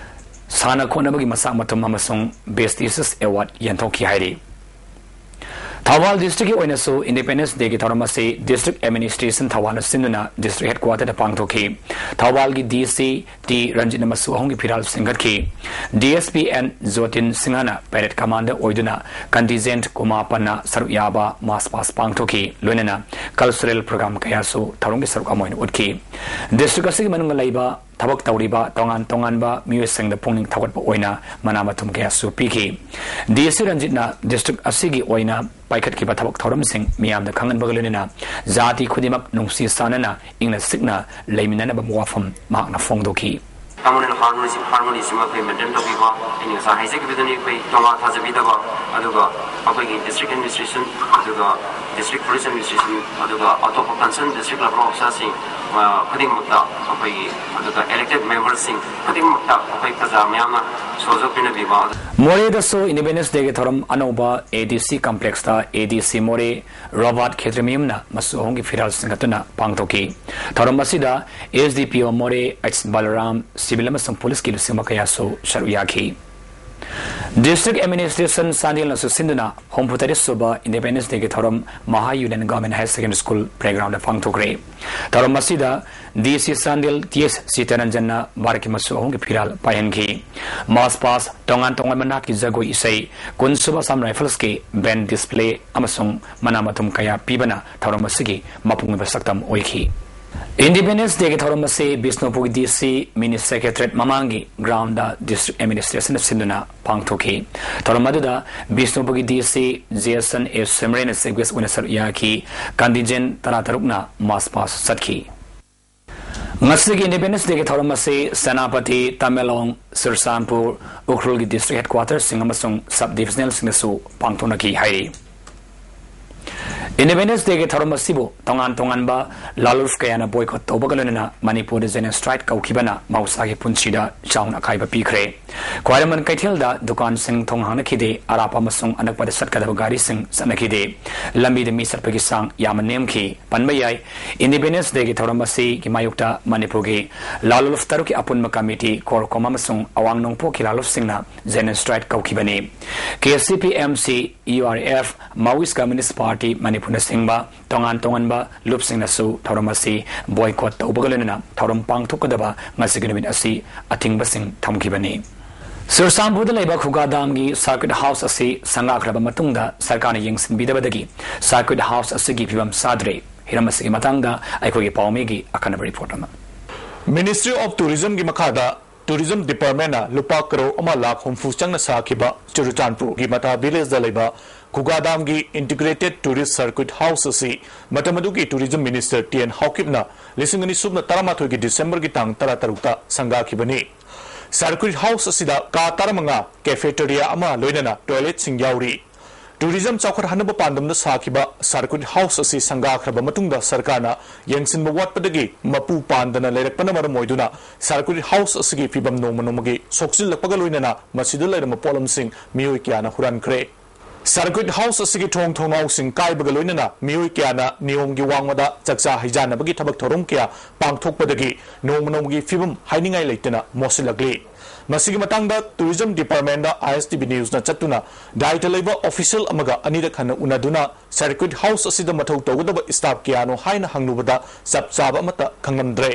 ꯁꯥꯟꯅ ꯈꯣꯠꯅꯕꯒꯤ ꯃꯁꯥꯛ ꯃꯇꯨꯝ ꯑꯃꯁꯨꯡ Best Teachers Award ꯌꯦꯟꯊꯣꯛꯈꯤ ꯍꯥꯏꯔꯤ꯫ ꯊꯧꯕꯥꯜ district ꯀꯤ ꯑꯣꯏꯅꯁꯨ Independence Day ꯒꯤ ꯊꯧꯔꯝ ꯑꯁꯤ District Administration ꯊꯧꯕꯥꯜꯅ ꯁꯤꯟꯗꯨꯅ district headquarter ꯗ ꯄꯥꯡꯊꯣꯛꯈꯤ꯫ ꯊꯧꯕꯥꯜꯒꯤ D C ꯇꯤ ꯔꯟꯖꯤꯠꯅ ꯃꯆꯨ ꯑꯍꯨꯝꯒꯤ ꯐꯤꯔꯥꯜ ꯆꯤꯡꯈꯠꯈꯤ꯫ D S P N ꯖꯣꯇꯤꯟ ꯁꯤꯡꯍꯅ parade commander ꯑꯣꯏꯗꯨꯅ contingent ꯀꯨꯟꯃꯥꯄꯟꯅ ꯁꯔꯨꯛ ꯌꯥꯕ march past ꯄꯥꯡꯊꯣꯛꯈꯤ꯫ ꯂꯣꯏꯅꯅ cultural program ꯀꯌꯥꯁꯨ ꯊꯧꯔꯝꯒꯤ ꯁꯔꯨꯛ ꯑꯃ ꯑꯣꯏꯅ ꯎꯠꯈꯤ꯫ District ꯑꯁꯤꯒꯤ ꯃꯅꯨꯡꯗ ꯂꯩꯕ ꯊꯕꯛ ꯇꯧꯔꯤꯕ ꯇꯣꯉꯥꯟ ꯇꯣꯉꯥꯟꯕ ꯃꯤꯑꯣꯏꯁꯤꯡꯗ ꯄꯨꯛꯅꯤꯡ ꯊꯧꯒꯠꯄ ꯑꯣꯏꯅ ꯃꯅꯥ ꯃꯊꯨꯝ ꯀꯌꯥꯁꯨ ꯄꯤꯈꯤ꯫ D C ꯔꯟꯖꯤꯠꯅ district ꯑꯁꯤꯒꯤ ꯑꯣꯏꯅ ꯄꯥꯏꯈꯠꯈꯤꯕ ꯊꯕꯛ ꯊꯧꯔꯝꯁꯤꯡ ꯃꯤꯌꯥꯝꯗ ꯈꯪꯍꯟꯕꯒ ꯂꯣꯏꯅꯅ ꯖꯥꯇꯤ ꯈꯨꯗꯤꯡꯃꯛ ꯅꯨꯡꯁꯤ ꯆꯥꯟꯅꯅ ꯏꯪꯅ ꯆꯤꯛꯅ ꯂꯩꯃꯤꯟꯅꯅꯕ ꯋꯥꯐꯝ ꯃꯍꯥꯛꯅ ꯐꯣꯡꯗꯣꯛꯈꯤ꯫ Communal harmony, harmony ꯁꯤꯃ ꯑꯩꯈꯣꯏ maintain ꯇꯧꯕꯤꯕ, ꯑꯩꯅ ꯉꯁꯥꯏ ꯍꯥꯏꯖꯈꯤꯕꯗꯨꯅꯤ, ꯑꯩꯈꯣꯏ ꯇꯣꯉꯥꯟ ꯊꯥꯖꯕꯤꯗꯕ, ꯑꯗꯨꯒ ꯑꯩꯈꯣꯏꯒꯤ district administration, ꯑꯗꯨꯒ district police administration, ꯑꯗꯨꯒ ꯑꯇꯣꯞꯄ concern district level officer ꯁꯤꯡ, ꯑ, ꯈꯨꯗꯤꯡꯃꯛꯇ ꯑꯩꯈꯣꯏꯒꯤ, ꯑꯗꯨꯒ elected member ꯁꯤꯡ ꯈꯨꯗꯤꯡꯃꯛꯇ ꯑꯩꯈꯣꯏ ꯄ꯭ꯔꯖꯥ ꯃꯌꯥꯝꯅ ꯁꯍꯖꯣꯛ ꯄꯤꯅꯕꯤꯕ꯫ ꯃꯣꯔꯦꯗꯁꯨ Independence Day ꯒꯤ ꯊꯧꯔꯝ ꯑꯅꯧꯕ A D C complex ꯇ A D C ꯃꯣꯔꯦ ꯔꯣꯕꯥꯔꯠ ꯈꯦꯇ꯭ꯔꯤꯃꯌꯨꯝꯅ ꯃꯆꯨ ꯑꯍꯨꯝꯒꯤ ꯐꯤꯔꯥꯜ ꯆꯤꯡꯈꯠꯇꯨꯅ ꯄꯥꯡꯊꯣꯛꯈꯤ꯫ ꯊꯧꯔꯝ ꯑꯁꯤꯗ S D P O ꯃꯣꯔꯦ H ꯕꯂꯔꯥꯝ, civil ꯑꯃꯁꯨꯡ police ꯀꯤ ꯂꯨꯆꯤꯡꯕ ꯀꯌꯥꯁꯨ ꯁꯔꯨꯛ ꯌꯥꯈꯤ꯫ District Administration ꯆꯥꯟꯗꯦꯜꯅꯁꯨ ꯁꯤꯟꯗꯨꯅ ꯍꯨꯝꯐꯨ ꯇꯔꯦꯠ ꯁꯨꯕ Independence Day ꯒꯤ ꯊꯧꯔꯝ Maha Union Government Higher Secondary School playground ꯗ ꯄꯥꯡꯊꯣꯛꯈ꯭ꯔꯦ꯫ ꯊꯧꯔꯝ ꯑꯁꯤꯗ D C Chandel T S ꯁꯤꯇꯥꯔꯟꯖꯟꯅ ꯚꯥꯔꯠꯀꯤ ꯃꯆꯨ ꯑꯍꯨꯝꯒꯤ ꯐꯤꯔꯥꯜ ꯄꯥꯏꯍꯟꯈꯤ꯫ March past, ꯇꯣꯉꯥꯟ ꯇꯣꯉꯥꯟꯕ ꯅꯥꯠꯀꯤ ꯖꯒꯣꯏ ꯏꯁꯩ, ꯀꯨꯟ ꯁꯨꯕ Assam Rifles ꯀꯤ band display ꯑꯃꯁꯨꯡ ꯃꯅꯥ ꯃꯊꯨꯝ ꯀꯌꯥ ꯄꯤꯕꯅ ꯊꯧꯔꯝ ꯑꯁꯤꯒꯤ ꯃꯄꯨꯡ ꯑꯣꯏꯕ ꯁꯛꯇꯝ ꯑꯣꯏꯈꯤ꯫ Independence Day ꯒꯤ ꯊꯧꯔꯝ ꯑꯁꯤ ꯕꯤꯁꯅꯨꯄꯨꯔꯒꯤ D C mini secretariat ꯃꯃꯥꯡꯒꯤ ground ꯗ district administration ꯅ ꯁꯤꯟꯗꯨꯅ ꯄꯥꯡꯊꯣꯛꯈꯤ꯫ ꯊꯧꯔꯝ ꯑꯗꯨꯗ ꯕꯤꯁꯅꯨꯄꯨꯔꯒꯤ D C Jason A ꯁꯦꯝꯔꯦꯅ chief guest ꯑꯣꯏꯅ ꯁꯔꯨꯛ ꯌꯥꯈꯤ꯫ Contingent ꯇꯔꯥ ꯇꯔꯨꯛꯅ march past ꯆꯠꯈꯤ꯫ ꯉꯁꯤꯒꯤ Independence Dayꯒꯤ ꯊꯧꯔꯝ ꯑꯁꯤ ꯁꯦꯅꯥꯄꯇꯤ, ꯇꯃꯦꯡꯂꯣꯡ, ꯆꯨꯔꯆꯥꯟꯄꯨꯔ, ꯎꯈ꯭ꯔꯨꯜꯒꯤ district headquarterꯁꯤꯡ ꯑꯃꯁꯨꯡ sub divisionalꯁꯤꯡꯗꯁꯨ ꯄꯥꯡꯊꯣꯛꯅꯈꯤ ꯍꯥꯏꯔꯤ꯫ Independence Dayꯒꯤ ꯊꯧꯔꯝ ꯑꯁꯤꯕꯨ ꯇꯣꯉꯥꯟ ꯇꯣꯉꯥꯟꯕ ꯂꯥꯂꯣꯜ ꯀꯌꯥꯅ boycott ꯇꯧꯕꯒ ꯂꯣꯏꯅꯅ ꯃꯅꯤꯄꯨꯔꯗ genocide ꯀꯧꯈꯤꯕꯅ ꯃꯍꯧꯁꯥꯒꯤ ꯄꯨꯟꯁꯤꯗ ꯆꯥꯎꯅ ꯑꯀꯥꯏꯕ ꯄꯤꯈ꯭ꯔꯦ꯫ ꯈ꯭ꯋꯥꯏꯔꯝꯕꯟ ꯀꯩꯊꯦꯜꯗ ꯗꯨꯀꯥꯟꯁꯤꯡ ꯊꯣꯡ ꯍꯥꯡꯅꯈꯤꯗꯦ, ꯑꯔꯥꯞꯄ ꯑꯃꯁꯨꯡ ꯑꯅꯛꯄꯗ ꯆꯠꯀꯗꯕ ꯒꯥꯔꯤꯁꯤꯡ ꯆꯠꯅꯈꯤꯗꯦ, ꯂꯝꯕꯤꯗ ꯃꯤ ꯆꯠꯄꯒꯤ ꯆꯥꯡ ꯌꯥꯝꯅ ꯅꯦꯝꯈꯤ꯫ ꯄꯟꯕ ꯌꯥꯏ, Independence Dayꯒꯤ ꯊꯧꯔꯝ ꯑꯁꯤꯒꯤ ꯃꯥꯌꯣꯛꯇ ꯃꯅꯤꯄꯨꯔꯒꯤ ꯂꯥꯂꯣꯜ ꯇꯔꯨꯛꯀꯤ ꯑꯄꯨꯟꯕ committee, CORCOM ꯑꯃꯁꯨꯡ ꯑꯋꯥꯡ ꯅꯣꯡꯄꯣꯛꯀꯤ ꯂꯥꯂꯣꯜꯁꯤꯡꯅ genocide ꯀꯧꯈꯤꯕꯅꯤ꯫ KCP, MC, URF, Maoist Communist Party ꯃꯅꯤꯄꯨꯔꯅꯆꯤꯡꯕ ꯇꯣꯉꯥꯟ ꯇꯣꯉꯥꯟꯕ ꯂꯨꯞꯁꯤꯡꯅꯁꯨ ꯊꯧꯔꯝ ꯑꯁꯤ boycott ꯇꯧꯕꯒ ꯂꯣꯏꯅꯅ ꯊꯧꯔꯝ ꯄꯥꯡꯊꯣꯛꯀꯗꯕ ꯉꯁꯤꯒꯤ ꯅꯨꯃꯤꯠ ꯑꯁꯤ ꯑꯊꯤꯡꯕꯁꯤꯡ ꯊꯝꯈꯤꯕꯅꯤ꯫ ꯆꯨꯔꯆꯥꯟꯄꯨꯔꯗ ꯂꯩꯕ ꯈꯨꯒꯥ ꯗꯥꯝꯒꯤ circuit house ꯑꯁꯤ ꯁꯪꯒꯥꯈ꯭ꯔꯕ ꯃꯇꯨꯡꯗ ꯁꯔꯀꯥꯔꯅ ꯌꯦꯡꯁꯤꯟꯕꯤꯗꯕꯗꯒꯤ circuit house ꯑꯁꯤꯒꯤ ꯐꯤꯕꯝ ꯆꯥꯗ꯭ꯔꯦ꯫ ꯍꯤꯔꯝ ꯑꯁꯤꯒꯤ ꯃꯇꯥꯡꯗ ꯑꯩꯈꯣꯏꯒꯤ ꯄꯥꯎꯃꯤꯒꯤ ꯑꯈꯟꯅꯕ report ꯑꯃ꯫ Ministry of Tourismꯒꯤ ꯃꯈꯥꯗ Tourism Departmentꯅ ꯂꯨꯄꯥ ꯀꯔꯣꯔ ꯑꯃ ꯂꯥꯈ ꯍꯨꯝꯐꯨ ꯆꯪꯅ ꯁꯥꯈꯤꯕ ꯆꯨꯔꯆꯥꯟꯄꯨꯔꯒꯤ ꯃꯇꯥ villageꯗ ꯂꯩꯕ ꯈꯨꯒꯥ ꯗꯥꯝꯒꯤ Integrated Tourist Circuit House ꯑꯁꯤ ꯃꯇꯝ ꯑꯗꯨꯒꯤ Tourism Minister ꯇꯤ ꯑꯦꯟ ꯍꯥꯎꯀꯤꯞꯅ ꯂꯤꯁꯤꯡ ꯑꯅꯤ ꯁꯨꯞꯅ ꯇꯔꯥꯃꯥꯊꯣꯏꯒꯤ Decemberꯒꯤ ꯇꯥꯡ ꯇꯔꯥꯇꯔꯨꯛꯇ ꯁꯪꯒꯥꯈꯤꯕꯅꯤ꯫ Circuit House ꯑꯁꯤꯗ ꯀꯥ ꯇꯔꯥꯃꯉꯥ, cafeteria ꯑꯃ ꯂꯣꯏꯅꯅ toiletꯁꯤꯡ ꯌꯥꯎꯔꯤ꯫ Tourism ꯆꯥꯎꯈꯠꯍꯟꯅꯕ ꯄꯥꯟꯗꯝꯗ ꯁꯥꯈꯤꯕ circuit house ꯑꯁꯤ ꯁꯪꯒꯥꯈ꯭ꯔꯕ ꯃꯇꯨꯡꯗ ꯁꯔꯀꯥꯔꯅ ꯌꯦꯡꯁꯤꯟꯕ ꯋꯥꯠꯄꯗꯒꯤ ꯃꯄꯨ ꯄꯥꯟꯗꯅ ꯂꯩꯔꯛꯄꯅ ꯃꯔꯝ ꯑꯣꯏꯗꯨꯅ circuit house ꯑꯁꯤꯒꯤ ꯐꯤꯕꯝ ꯅꯣꯡꯃ ꯅꯣꯡꯃꯒꯤ ꯁꯣꯛꯆꯤꯜꯂꯛꯄꯒ ꯂꯣꯏꯅꯅ ꯃꯁꯤꯗ ꯂꯩꯔꯝꯕ ꯄꯣꯠꯂꯝꯁꯤꯡ ꯃꯤꯑꯣꯏ ꯀꯌꯥꯅ ꯍꯨꯔꯥꯟꯈ꯭ꯔꯦ꯫ Circuit house ꯑꯁꯤꯒꯤ ꯊꯣꯡ ꯊꯣꯡꯅꯥꯎꯁꯤꯡ ꯀꯥꯏꯕꯒ ꯂꯣꯏꯅꯅ ꯃꯤꯑꯣꯏ ꯀꯌꯥꯅ ꯅꯤꯌꯣꯝꯒꯤ ꯋꯥꯡꯃꯗ ꯆꯥꯛꯆꯥ ꯍꯩꯖꯥꯟꯅꯕꯒꯤ ꯊꯕꯛ ꯊꯧꯔꯝ ꯀꯌꯥ ꯄꯥꯡꯊꯣꯛꯄꯗꯒꯤ ꯅꯣꯡꯃ ꯅꯣꯡꯃꯒꯤ ꯐꯤꯕꯝ ꯍꯥꯏꯅꯤꯡꯉꯥꯏ ꯂꯩꯇꯅ ꯃꯣꯠꯁꯤꯜꯂꯛꯂꯤ꯫ ꯃꯁꯤꯒꯤ ꯃꯇꯥꯡꯗ Tourism Departmentꯗ ISTV Newsꯅ ꯆꯠꯇꯨꯅ ꯗꯥꯏꯇ ꯂꯩꯕ official ꯑꯃꯒ ꯑꯅꯤꯔꯛ ꯍꯟꯅ ꯎꯅꯗꯨꯅ circuit house ꯑꯁꯤꯗ ꯃꯊꯧ ꯇꯧꯒꯗꯕ staff ꯀꯌꯥꯅꯣ ꯍꯥꯏꯅ ꯍꯪꯂꯨꯕꯗ ꯆꯞ ꯆꯥꯕ ꯑꯃꯠꯇ ꯈꯪꯂꯝꯗ꯭ꯔꯦ꯫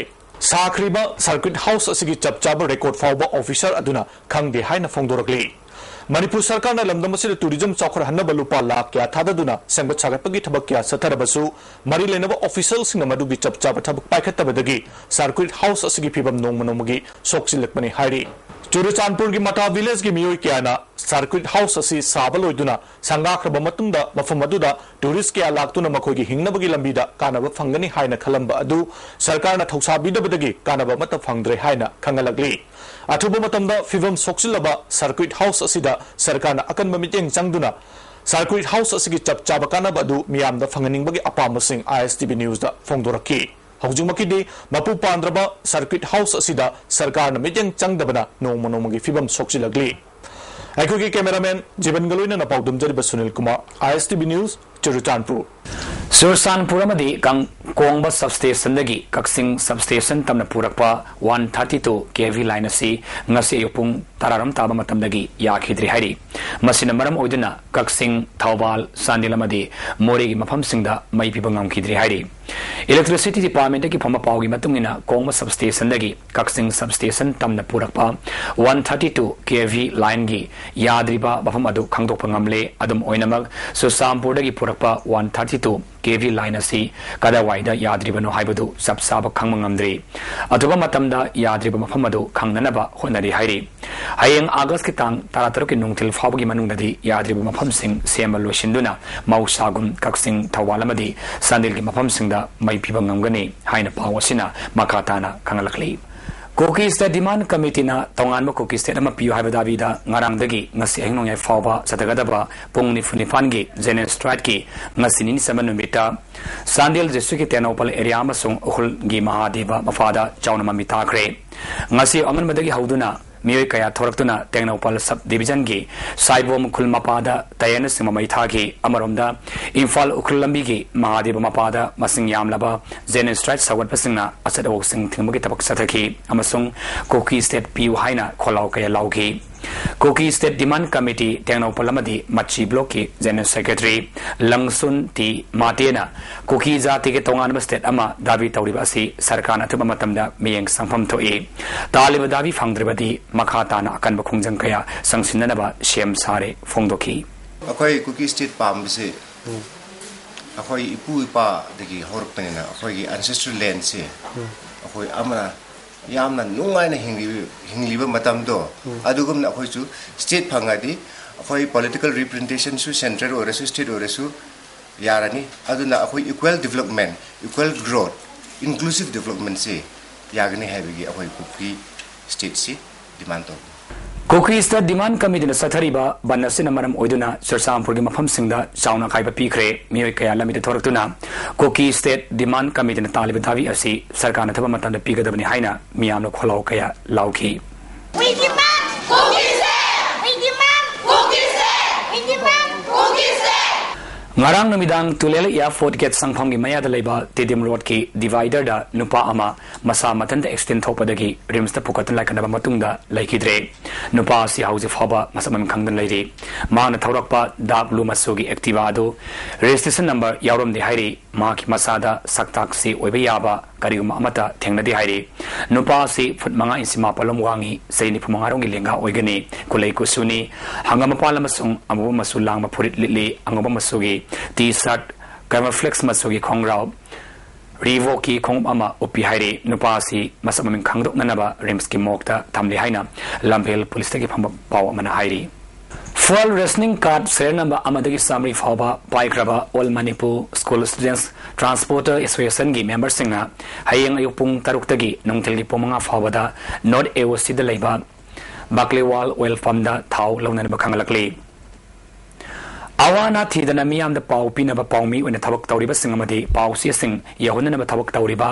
ꯁꯥꯈ꯭ꯔꯤꯕ circuit house ꯑꯁꯤꯒꯤ ꯆꯞ ꯆꯥꯕ record ꯐꯥꯎꯕ officer ꯑꯗꯨꯅ ꯈꯪꯗꯦ ꯍꯥꯏꯅ ꯐꯣꯡꯗꯣꯔꯛꯂꯤ꯫ ꯃꯅꯤꯄꯨꯔ ꯁꯔꯀꯥꯔꯅ ꯂꯝꯗꯝ ꯑꯁꯤꯗ tourism ꯆꯥꯎꯈꯠꯍꯟꯅꯕ ꯂꯨꯄꯥ ꯂꯥꯈ ꯀꯌꯥ ꯊꯥꯗꯗꯨꯅ ꯁꯦꯝꯒꯠ ꯁꯥꯒꯠꯄꯒꯤ ꯊꯕꯛ ꯀꯌꯥ ꯆꯠꯊꯔꯕꯁꯨ, ꯃꯔꯤ ꯂꯩꯅꯕ officialꯁꯤꯡꯅ ꯃꯗꯨꯒꯤ ꯆꯞ ꯆꯥꯕ ꯊꯕꯛ ꯄꯥꯏꯈꯠꯇꯕꯗꯒꯤ circuit house ꯑꯁꯤꯒꯤ ꯐꯤꯕꯝ ꯅꯣꯡꯃ ꯅꯣꯡꯃꯒꯤ ꯁꯣꯛꯆꯤꯜꯂꯛꯄꯅꯤ ꯍꯥꯏꯔꯤ꯫ ꯆꯨꯔꯆꯥꯟꯄꯨꯔꯒꯤ ꯃꯇꯥ ꯚꯤꯂꯦꯖꯀꯤ ꯃꯤꯑꯣꯏ ꯀꯌꯥꯅ ꯁꯔꯀ꯭ꯌꯨꯠ ꯍꯥꯎꯁ ꯑꯁꯤ ꯁꯥꯕ ꯂꯣꯏꯗꯨꯅ ꯁꯪꯒꯥꯈ꯭ꯔꯕ ꯃꯇꯨꯡꯗ ꯃꯐꯝ ꯑꯗꯨꯗ ꯇꯨꯔꯤꯁ ꯀꯌꯥ ꯂꯥꯛꯇꯨꯅ ꯃꯈꯣꯏꯒꯤ ꯍꯤꯡꯅꯕꯒꯤ ꯂꯝꯕꯤꯗ ꯀꯥꯟꯅꯕ ꯐꯪꯒꯅꯤ ꯍꯥꯏꯅ ꯈꯜꯂꯝꯕ ꯑꯗꯨ ꯁꯔꯀꯥꯔꯅ ꯊꯧꯁꯥꯕꯤꯗꯕꯗꯒꯤ ꯀꯥꯟꯅꯕ ꯑꯃꯠꯇ ꯐꯪꯗ꯭ꯔꯦ ꯍꯥꯏꯅ ꯈꯪꯍꯜꯂꯛꯂꯤ꯫ ꯑꯊꯨꯕ ꯃꯇꯝꯗ ꯐꯤꯕꯝ ꯁꯣꯛꯆꯤꯜꯂꯕ ꯁꯔꯀ꯭ꯌꯨꯠ ꯍꯥꯎꯁ ꯑꯁꯤꯗ ꯁꯔꯀꯥꯔꯅ ꯑꯀꯟꯕ ꯃꯤꯠꯌꯦꯡ ꯆꯪꯗꯨꯅ ꯁꯔꯀ꯭ꯌꯨꯠ ꯍꯥꯎꯁ ꯑꯁꯤꯒꯤ ꯆꯞ ꯆꯥꯕ ꯀꯥꯟꯅꯕ ꯑꯗꯨ ꯃꯤꯌꯥꯝꯗ ꯐꯪꯍꯟꯅꯤꯡꯕꯒꯤ ꯑꯄꯥꯝꯕꯁꯤꯡ ꯑꯥꯏ ꯑꯦꯁ ꯇꯤ ꯚꯤ ꯅ꯭ꯌꯨꯁꯇ ꯐꯣꯡꯗꯣꯔꯛꯈꯤ꯫ ꯍꯧꯖꯤꯛꯃꯛꯀꯤꯗꯤ ꯃꯄꯨ ꯄꯥꯟꯗ꯭ꯔꯕ ꯁꯔꯀ꯭ꯌꯨꯠ ꯍꯥꯎꯁ ꯑꯁꯤꯗ ꯁꯔꯀꯥꯔꯅ ꯃꯤꯠꯌꯦꯡ ꯆꯪꯗꯕꯅ ꯅꯣꯡꯃ ꯅꯣꯡꯃꯒꯤ ꯐꯤꯕꯝ ꯁꯣꯛꯆꯤꯜꯂꯛꯂꯤ꯫ ꯑꯩꯈꯣꯏꯒꯤ ꯀꯦꯃꯦꯔꯥꯃꯦꯟ ꯖꯤꯕꯟꯒ ꯂꯣꯏꯅꯅ ꯄꯥꯎꯗꯝꯖꯔꯤꯕ Sunil Kumar, I S T V news, Churachandpur. Churachandpur ꯑꯃꯗꯤ ꯀꯪ-, ꯀꯣꯡꯕ ꯁꯕꯁ꯭ꯇꯦꯁꯟꯗꯒꯤ ꯀꯛꯆꯤꯡ ꯁꯕꯁ꯭ꯇꯦꯁꯟ ꯇꯝꯅ ꯄꯨꯔꯛꯄ one thirty two K V line ꯑꯁꯤ ꯉꯁꯤ ꯑꯌꯨꯛ ꯄꯨꯡ ꯇꯔꯥꯔꯣꯝ ꯇꯥꯕ ꯃꯇꯝꯗꯒꯤ ꯌꯥꯈꯤꯗ꯭ꯔꯦ ꯍꯥꯏꯔꯤ꯫ ꯃꯁꯤꯅ ꯃꯔꯝ ꯑꯣꯏꯗꯨꯅ ꯀꯛꯆꯤꯡ, ꯊꯧꯕꯥꯜ, ꯆꯥꯟꯗꯦꯜ ꯑꯃꯗꯤ ꯃꯣꯔꯦꯒꯤ ꯃꯐꯝꯁꯤꯡꯗ ꯃꯩ ꯄꯤꯕ ꯉꯝꯈꯤꯗ꯭ꯔꯦ ꯍꯥꯏꯔꯤ꯫ ꯏꯂꯦꯛꯇ꯭ꯔꯤꯁꯤꯇꯤ ꯗꯤꯄꯥꯔꯠꯃꯦꯟꯠꯇꯒꯤ ꯐꯪꯕ ꯄꯥꯎꯒꯤ ꯃꯇꯨꯡ ꯏꯟꯅ, ꯀꯣꯡꯕ ꯁꯕꯁ꯭ꯇꯦꯁꯟꯗꯒꯤ ꯀꯛꯆꯤꯡ ꯁꯕꯁ꯭ꯇꯦꯁꯟ ꯇꯝꯅ ꯄꯨꯔꯛꯄ one thirty two K V ꯂꯥꯏꯟꯒꯤ ꯌꯥꯗ꯭ꯔꯤꯕ ꯃꯐꯝ ꯑꯗꯨ ꯈꯪꯗꯣꯛꯄ ꯉꯝꯂꯦ꯫ ꯑꯗꯨꯝ ꯑꯣꯏꯅꯃꯛ, ꯆꯨꯔꯆꯥꯟꯄꯨꯔꯗꯒꯤ ꯄꯨꯔꯛꯄ one thirty two K V line ꯑꯁꯤ ꯀꯗꯥꯏꯋꯥꯏꯗ ꯌꯥꯗ꯭ꯔꯤꯕꯅꯣ ꯍꯥꯏꯕꯗꯨ ꯆꯞ ꯆꯥꯕ ꯈꯪꯕ ꯉꯝꯗ꯭ꯔꯤ꯫ ꯑꯊꯨꯕ ꯃꯇꯝꯗ ꯌꯥꯗ꯭ꯔꯤꯕ ꯃꯐꯝ ꯑꯗꯨ ꯈꯪꯅꯅꯕ ꯍꯣꯠꯅꯔꯤ ꯍꯥꯏꯔꯤ꯫ ꯍꯌꯦꯡ ꯑꯥꯒꯁꯀꯤ ꯇꯥꯡ ꯇꯔꯥꯇꯔꯨꯛꯀꯤ ꯅꯨꯡꯊꯤꯜ ꯐꯥꯎꯕꯒꯤ ꯃꯅꯨꯡꯗꯗꯤ ꯌꯥꯗ꯭ꯔꯤꯕ ꯃꯐꯝꯁꯤꯡ ꯁꯦꯝꯕ ꯂꯣꯏꯁꯤꯟꯗꯨꯅ ꯃꯍꯧꯁꯥꯒꯨꯝ ꯀꯛꯆꯤꯡ, ꯊꯧꯕꯥꯜ ꯑꯃꯗꯤ ꯆꯥꯟꯗꯦꯜꯒꯤ ꯃꯐꯝꯁꯤꯡꯗ ꯃꯩ ꯄꯤꯕ ꯉꯝꯒꯅꯤ ꯍꯥꯏꯅ ꯄꯥꯎ ꯑꯁꯤꯅ ꯃꯈꯥ ꯇꯥꯅ ꯈꯪꯍꯜꯂꯛꯂꯤ꯫ ꯀꯨꯀꯤ ꯁ꯭ꯇꯦꯠ ꯗꯤꯃꯥꯟꯗ ꯀꯃꯤꯇꯤꯅ ꯇꯣꯉꯥꯟꯕ ꯀꯨꯀꯤ ꯁ꯭ꯇꯦꯠ ꯑꯃ ꯄꯤꯌꯨ ꯍꯥꯏꯕ ꯗꯥꯕꯤꯗ ꯉꯔꯥꯡꯗꯒꯤ ꯉꯁꯤ ꯑꯍꯤꯡ ꯅꯣꯡꯌꯥꯏ ꯐꯥꯎꯕ ꯆꯠꯊꯒꯗꯕ ꯄꯨꯡ ꯅꯤꯐꯨ ꯅꯤꯄꯥꯟꯒꯤ ꯖꯦꯅꯔꯦꯜ ꯁ꯭ꯇ꯭ꯔꯥꯏꯛꯀꯤ ꯉꯁꯤ ꯅꯤꯅꯤ ꯆꯟꯕ ꯅꯨꯃꯤꯠꯇ ꯆꯥꯟꯗꯦꯜ ꯗꯤꯁꯇ꯭ꯔꯤꯛꯀꯤ ꯇꯦꯡꯅꯧꯄꯜ ꯑꯦꯔꯤꯌꯥ ꯑꯃꯁꯨꯡ ꯎꯈ꯭ꯔꯨꯜꯒꯤ ꯃꯍꯥꯗꯦꯕ ꯃꯄꯥꯗ ꯆꯥꯎꯅ ꯃꯃꯤ ꯇꯥꯈ꯭ꯔꯦ꯫ ꯉꯁꯤ ꯑꯉꯟꯕꯗꯒꯤ ꯍꯧꯗꯨꯅ ꯃꯤꯑꯣꯏ ꯀꯌꯥ ꯊꯣꯔꯛꯇꯨꯅ ꯇꯦꯡꯅꯧꯄꯜ ꯁꯕ ꯗꯤꯕꯤꯖꯟꯒꯤ ꯁꯥꯏꯕꯣꯝ ꯈꯨꯜ ꯃꯄꯥꯗ ꯇꯌꯥꯔꯅꯆꯤꯡꯕ ꯃꯩ ꯊꯥꯈꯤ꯫ ꯑꯃꯔꯣꯝꯗ, ꯏꯝꯐꯥꯜ ꯎꯈ꯭ꯔꯨꯜ ꯂꯝꯕꯤꯒꯤ ꯃꯍꯥꯗꯦꯕ ꯃꯄꯥꯗ ꯃꯁꯤꯡ ꯌꯥꯝꯂꯕ ꯖꯦꯅꯔꯦꯜ ꯁ꯭ꯇ꯭ꯔꯥꯏꯛ ꯁꯧꯒꯠꯄꯁꯤꯡꯅ ꯑꯆꯠ ꯑꯋꯣꯛꯁꯤꯡ ꯊꯤꯡꯕꯒꯤ ꯊꯕꯛ ꯆꯠꯊꯈꯤ ꯑꯃꯁꯨꯡ ꯀꯨꯀꯤ ꯁ꯭ꯇꯦꯠ ꯄꯤꯌꯨ ꯍꯥꯏꯅ ꯈꯣꯜꯂꯥꯎ ꯀꯌꯥ ꯂꯥꯎꯈꯤ꯫ ꯀꯨꯀꯤ ꯁ꯭ꯇꯦꯠ ꯗꯤꯃꯥꯟꯗ ꯀꯃꯤꯇꯤ ꯇꯦꯡꯅꯧꯄꯜ ꯑꯃꯗꯤ ꯃꯆꯤ ꯕ꯭ꯂꯣꯛꯀꯤ ꯖꯦꯅꯔꯦꯜ ꯁꯦꯀ꯭ꯔꯦꯇꯔꯤ ꯂꯪꯁꯨꯟ ꯇꯤ ꯃꯥꯇꯦꯅ ꯀꯨꯀꯤ ꯖꯥꯇꯤꯒꯤ ꯇꯣꯉꯥꯟꯕ ꯁ꯭ꯇꯦꯠ ꯑꯃ ꯗꯥꯕꯤ ꯇꯧꯔꯤꯕ ꯑꯁꯤ ꯁꯔꯀꯥꯔꯅ ꯑꯊꯨꯕ ꯃꯇꯝꯗ ꯃꯤꯠꯌꯦꯡ ꯆꯪꯐꯝ ꯊꯣꯛꯏ꯫ ꯇꯥꯜꯂꯤꯕ ꯗꯥꯕꯤ ꯐꯪꯗ꯭ꯔꯕꯗꯤ ꯃꯈꯥ ꯇꯥꯅ ꯑꯀꯟꯕ ꯈꯣꯡꯖꯪ ꯀꯌꯥ ꯆꯪꯁꯤꯟꯅꯅꯕ ꯁꯦꯝ ꯁꯥꯔꯦ ꯐꯣꯡꯗꯣꯛꯈꯤ꯫ ꯑꯩꯈꯣꯏ ꯀꯨꯀꯤ ꯁ꯭ꯇꯦꯠ ꯄꯥꯝꯕꯁꯦ ꯑꯩꯈꯣꯏ ꯏꯄꯨ ꯏꯄꯥꯗꯒꯤ ꯍꯧꯔꯛꯄꯅꯤꯅ ꯑꯩꯈꯣꯏꯒꯤ ꯑꯦꯟꯁꯦꯁꯇ꯭ꯔꯦꯜ ꯂꯦꯟꯁꯦ ꯑꯩꯈꯣꯏ ꯑꯃꯅ ꯌꯥꯝꯅ ꯅꯨꯡꯉꯥꯏꯅ ꯍꯤꯡꯂꯤꯕ ꯍꯤꯡꯂꯤꯕ ꯃꯇꯝꯗꯣ, ꯑꯗꯨꯒꯨꯝꯅ ꯑꯩꯈꯣꯏꯁꯨ ꯁ꯭ꯇꯦꯠ ꯐꯪꯉꯗꯤ ꯑꯩꯈꯣꯏ ꯄꯣꯂꯤꯇꯤꯀꯦꯜ ꯔꯤꯄ꯭ꯔꯖꯦꯟꯇꯦꯁꯟꯁꯨ ꯁꯦꯟꯇ꯭ꯔꯦꯜ ꯑꯣꯏꯔꯁꯨ ꯁ꯭ꯇꯦꯠ ꯑꯣꯏꯔꯁꯨ ꯌꯥꯔꯅꯤ꯫ ꯑꯗꯨꯅ ꯑꯩꯈꯣꯏ equal development, equal growth, inclusive ꯗꯤꯕ꯭ꯂꯞꯃꯦꯟꯁꯤ ꯌꯥꯒꯅꯤ ꯍꯥꯏꯕꯒꯤ ꯑꯩꯈꯣꯏ ꯀꯨꯀꯤ ꯁ꯭ꯇꯦꯠꯁꯤ ꯗꯤꯃꯥꯟ ꯇꯧꯕꯅꯤ꯫ ꯀꯨꯀꯤ ꯁ꯭ꯇꯦꯠ ꯗꯤꯃꯥꯟ ꯀꯃꯤꯇꯤꯅ ꯆꯠꯊꯔꯤꯕ ꯕꯟ ꯑꯁꯤꯅ ꯃꯔꯝ ꯑꯣꯏꯗꯨꯅ ꯆꯨꯔꯆꯥꯟꯄꯨꯔꯒꯤ ꯃꯐꯝꯁꯤꯡꯗ ꯆꯥꯎꯅ ꯑꯀꯥꯏꯕ ꯄꯤꯈ꯭ꯔꯦ꯫ ꯃꯤꯑꯣꯏ ꯀꯌꯥ ꯂꯝꯕꯤꯗ ꯊꯣꯔꯛꯇꯨꯅ ꯀꯨꯀꯤ ꯁ꯭ꯇꯦꯠ ꯗꯤꯃꯥꯟ ꯀꯃꯤꯇꯤꯅ ꯇꯥꯜꯂꯤꯕ ꯗꯥꯕꯤ ꯑꯁꯤ ꯁꯔꯀꯥꯔꯅ ꯊꯕꯛ ꯃꯇꯝꯗ ꯄꯤꯒꯗꯕꯅꯤ ꯍꯥꯏꯅ ꯃꯤꯌꯥꯝꯅ ꯈꯣꯜꯂꯥꯎ ꯀꯌꯥ ꯂꯥꯎꯈꯤ꯫ We demand Kuki state! We demand Kuki state! We demand Kuki state! ꯉꯔꯥꯡ ꯅꯨꯃꯤꯗꯥꯡ ꯇꯨꯂꯦꯜ ꯑꯦꯌꯥꯔꯄꯣꯔꯠ ꯒꯦꯠ ꯁꯪꯐꯝꯒꯤ ꯃꯌꯥꯗ ꯂꯩꯕ ꯇꯦꯗꯤꯝ ꯔꯣꯗꯀꯤ ꯗꯤꯚꯥꯏꯗꯔꯗ ꯅꯨꯄꯥ ꯑꯃ ꯃꯁꯥ ꯃꯊꯟꯇ ꯑꯦꯛꯁꯤꯗꯦꯟ ꯊꯣꯛꯄꯗꯒꯤ ꯔꯤꯝꯁꯇ ꯄꯨꯈꯠꯇꯨꯅ ꯂꯥꯏꯀꯠꯅꯕ ꯃꯇꯨꯡꯗ ꯂꯩꯈꯤꯗ꯭ꯔꯦ꯫ ꯅꯨꯄꯥ ꯑꯁꯤ ꯍꯧꯖꯤꯛ ꯐꯥꯎꯕ ꯃꯁꯛ ꯃꯃꯤꯡ ꯈꯪꯗꯅ ꯂꯩꯔꯤ꯫ ꯃꯍꯥꯛꯅ ꯊꯧꯔꯛꯄ ꯗꯥꯔꯛ ꯕ꯭ꯂꯨ ꯃꯆꯨꯒꯤ ꯑꯦꯛꯇꯤꯚꯥ ꯑꯗꯨ ꯔꯦꯖꯤꯁꯇ꯭ꯔꯦꯁꯟ ꯅꯝꯕꯔ ꯌꯥꯎꯔꯝꯗꯦ ꯍꯥꯏꯔꯤ꯫ ꯃꯍꯥꯛꯀꯤ ꯃꯁꯥꯗ ꯁꯛꯇꯥꯛꯁꯤ ꯑꯣꯏꯕ ꯌꯥꯕ ꯀꯔꯤꯒꯨꯝꯕ ꯑꯃꯠꯇ ꯊꯦꯡꯅꯗꯦ ꯍꯥꯏꯔꯤ꯫ ꯅꯨꯄꯥ ꯑꯁꯤ ꯐꯨꯠ ꯃꯉꯥ ꯏꯟꯆꯤ ꯃꯥꯄꯜꯂꯣꯝ ꯋꯥꯡꯉꯤ, ꯆꯍꯤ ꯅꯤꯐꯨ ꯃꯉꯥꯔꯣꯝꯒꯤ ꯂꯦꯡꯒꯥ ꯑꯣꯏꯒꯅꯤ꯫ ꯀꯨꯂꯩ ꯀꯨꯆꯨꯅꯤ, ꯍꯪꯒꯥꯝ ꯃꯄꯥꯟ ꯑꯃꯁꯨꯡ ꯑꯃꯨꯕ ꯃꯆꯨ ꯂꯥꯡꯕ ꯐꯨꯔꯤꯠ ꯂꯤꯠꯂꯤ, ꯑꯉꯧꯕ ꯃꯆꯨꯒꯤ ꯇꯤ ꯁꯥꯔꯠ, ꯀꯦꯃꯣꯐ꯭ꯂꯦꯛꯁ ꯃꯆꯨꯒꯤ ꯈꯣꯡꯒ꯭ꯔꯥꯎ, ꯔꯤꯕꯣꯛꯀꯤ ꯈꯣꯡꯎꯞ ꯑꯃ ꯎꯞꯄꯤ ꯍꯥꯏꯔꯤ꯫ ꯅꯨꯄꯥ ꯑꯁꯤ ꯃꯁꯛ ꯃꯃꯤꯡ ꯈꯪꯗꯣꯛꯅꯅꯕ ꯔꯤꯝꯁꯀꯤ ꯃꯣꯔꯒꯇ ꯊꯝꯂꯤ ꯍꯥꯏꯅ ꯂꯝꯐꯦꯜ ꯄꯨꯂꯤꯁꯇꯒꯤ ꯐꯪꯕ ꯄꯥꯎ ꯑꯃꯅ ꯍꯥꯏꯔꯤ꯫ ꯐꯨꯋꯦꯜ ꯔꯦꯁꯅꯤꯡ ꯀꯥꯔꯗ ꯁꯦꯔꯤꯌꯦꯜ ꯅꯝꯕꯔ ꯑꯃꯗꯒꯤ ꯆꯥꯃꯔꯤ ꯐꯥꯎꯕ ꯄꯥꯏꯈ꯭ꯔꯕ ꯑꯣꯜ ꯃꯅꯤꯄꯨꯔ ꯁ꯭ꯀꯨꯜ ꯁ꯭ꯇꯨꯗꯦꯟꯠꯁ ꯇ꯭ꯔꯥꯟꯁꯄꯣꯔꯇꯔ ꯑꯦꯁꯣꯁꯤꯌꯦꯁꯟꯒꯤ ꯃꯦꯝꯕꯔꯁꯤꯡꯅ ꯍꯌꯦꯡ ꯑꯌꯨꯛ ꯄꯨꯡ ꯇꯔꯨꯛꯇꯒꯤ ꯅꯨꯡꯊꯤꯜꯒꯤ ꯄꯨꯡ ꯃꯉꯥ ꯐꯥꯎꯕꯗ ꯅꯣꯔꯠ ꯑꯦ ꯑꯣ ꯁꯤꯗ ꯂꯩꯕ ꯕꯥꯀꯂꯤꯋꯥꯜ ꯑꯣꯏꯜ ꯄꯝꯗ ꯊꯥꯎ ꯂꯧꯅꯅꯕ ꯈꯪꯍꯜꯂꯛꯂꯤ꯫ ꯑꯋꯥ ꯑꯅꯥ ꯊꯤꯗꯅ ꯃꯤꯌꯥꯝꯗ ꯄꯥꯎ ꯄꯤꯅꯕ ꯄꯥꯎꯃꯤ ꯑꯣꯏꯅ ꯊꯕꯛ ꯇꯧꯔꯤꯕꯁꯤꯡ ꯑꯃꯗꯤ ꯄꯥꯎ ꯆꯦꯁꯤꯡ ꯌꯧꯍꯟꯅꯅꯕ ꯊꯕꯛ ꯇꯧꯔꯤꯕ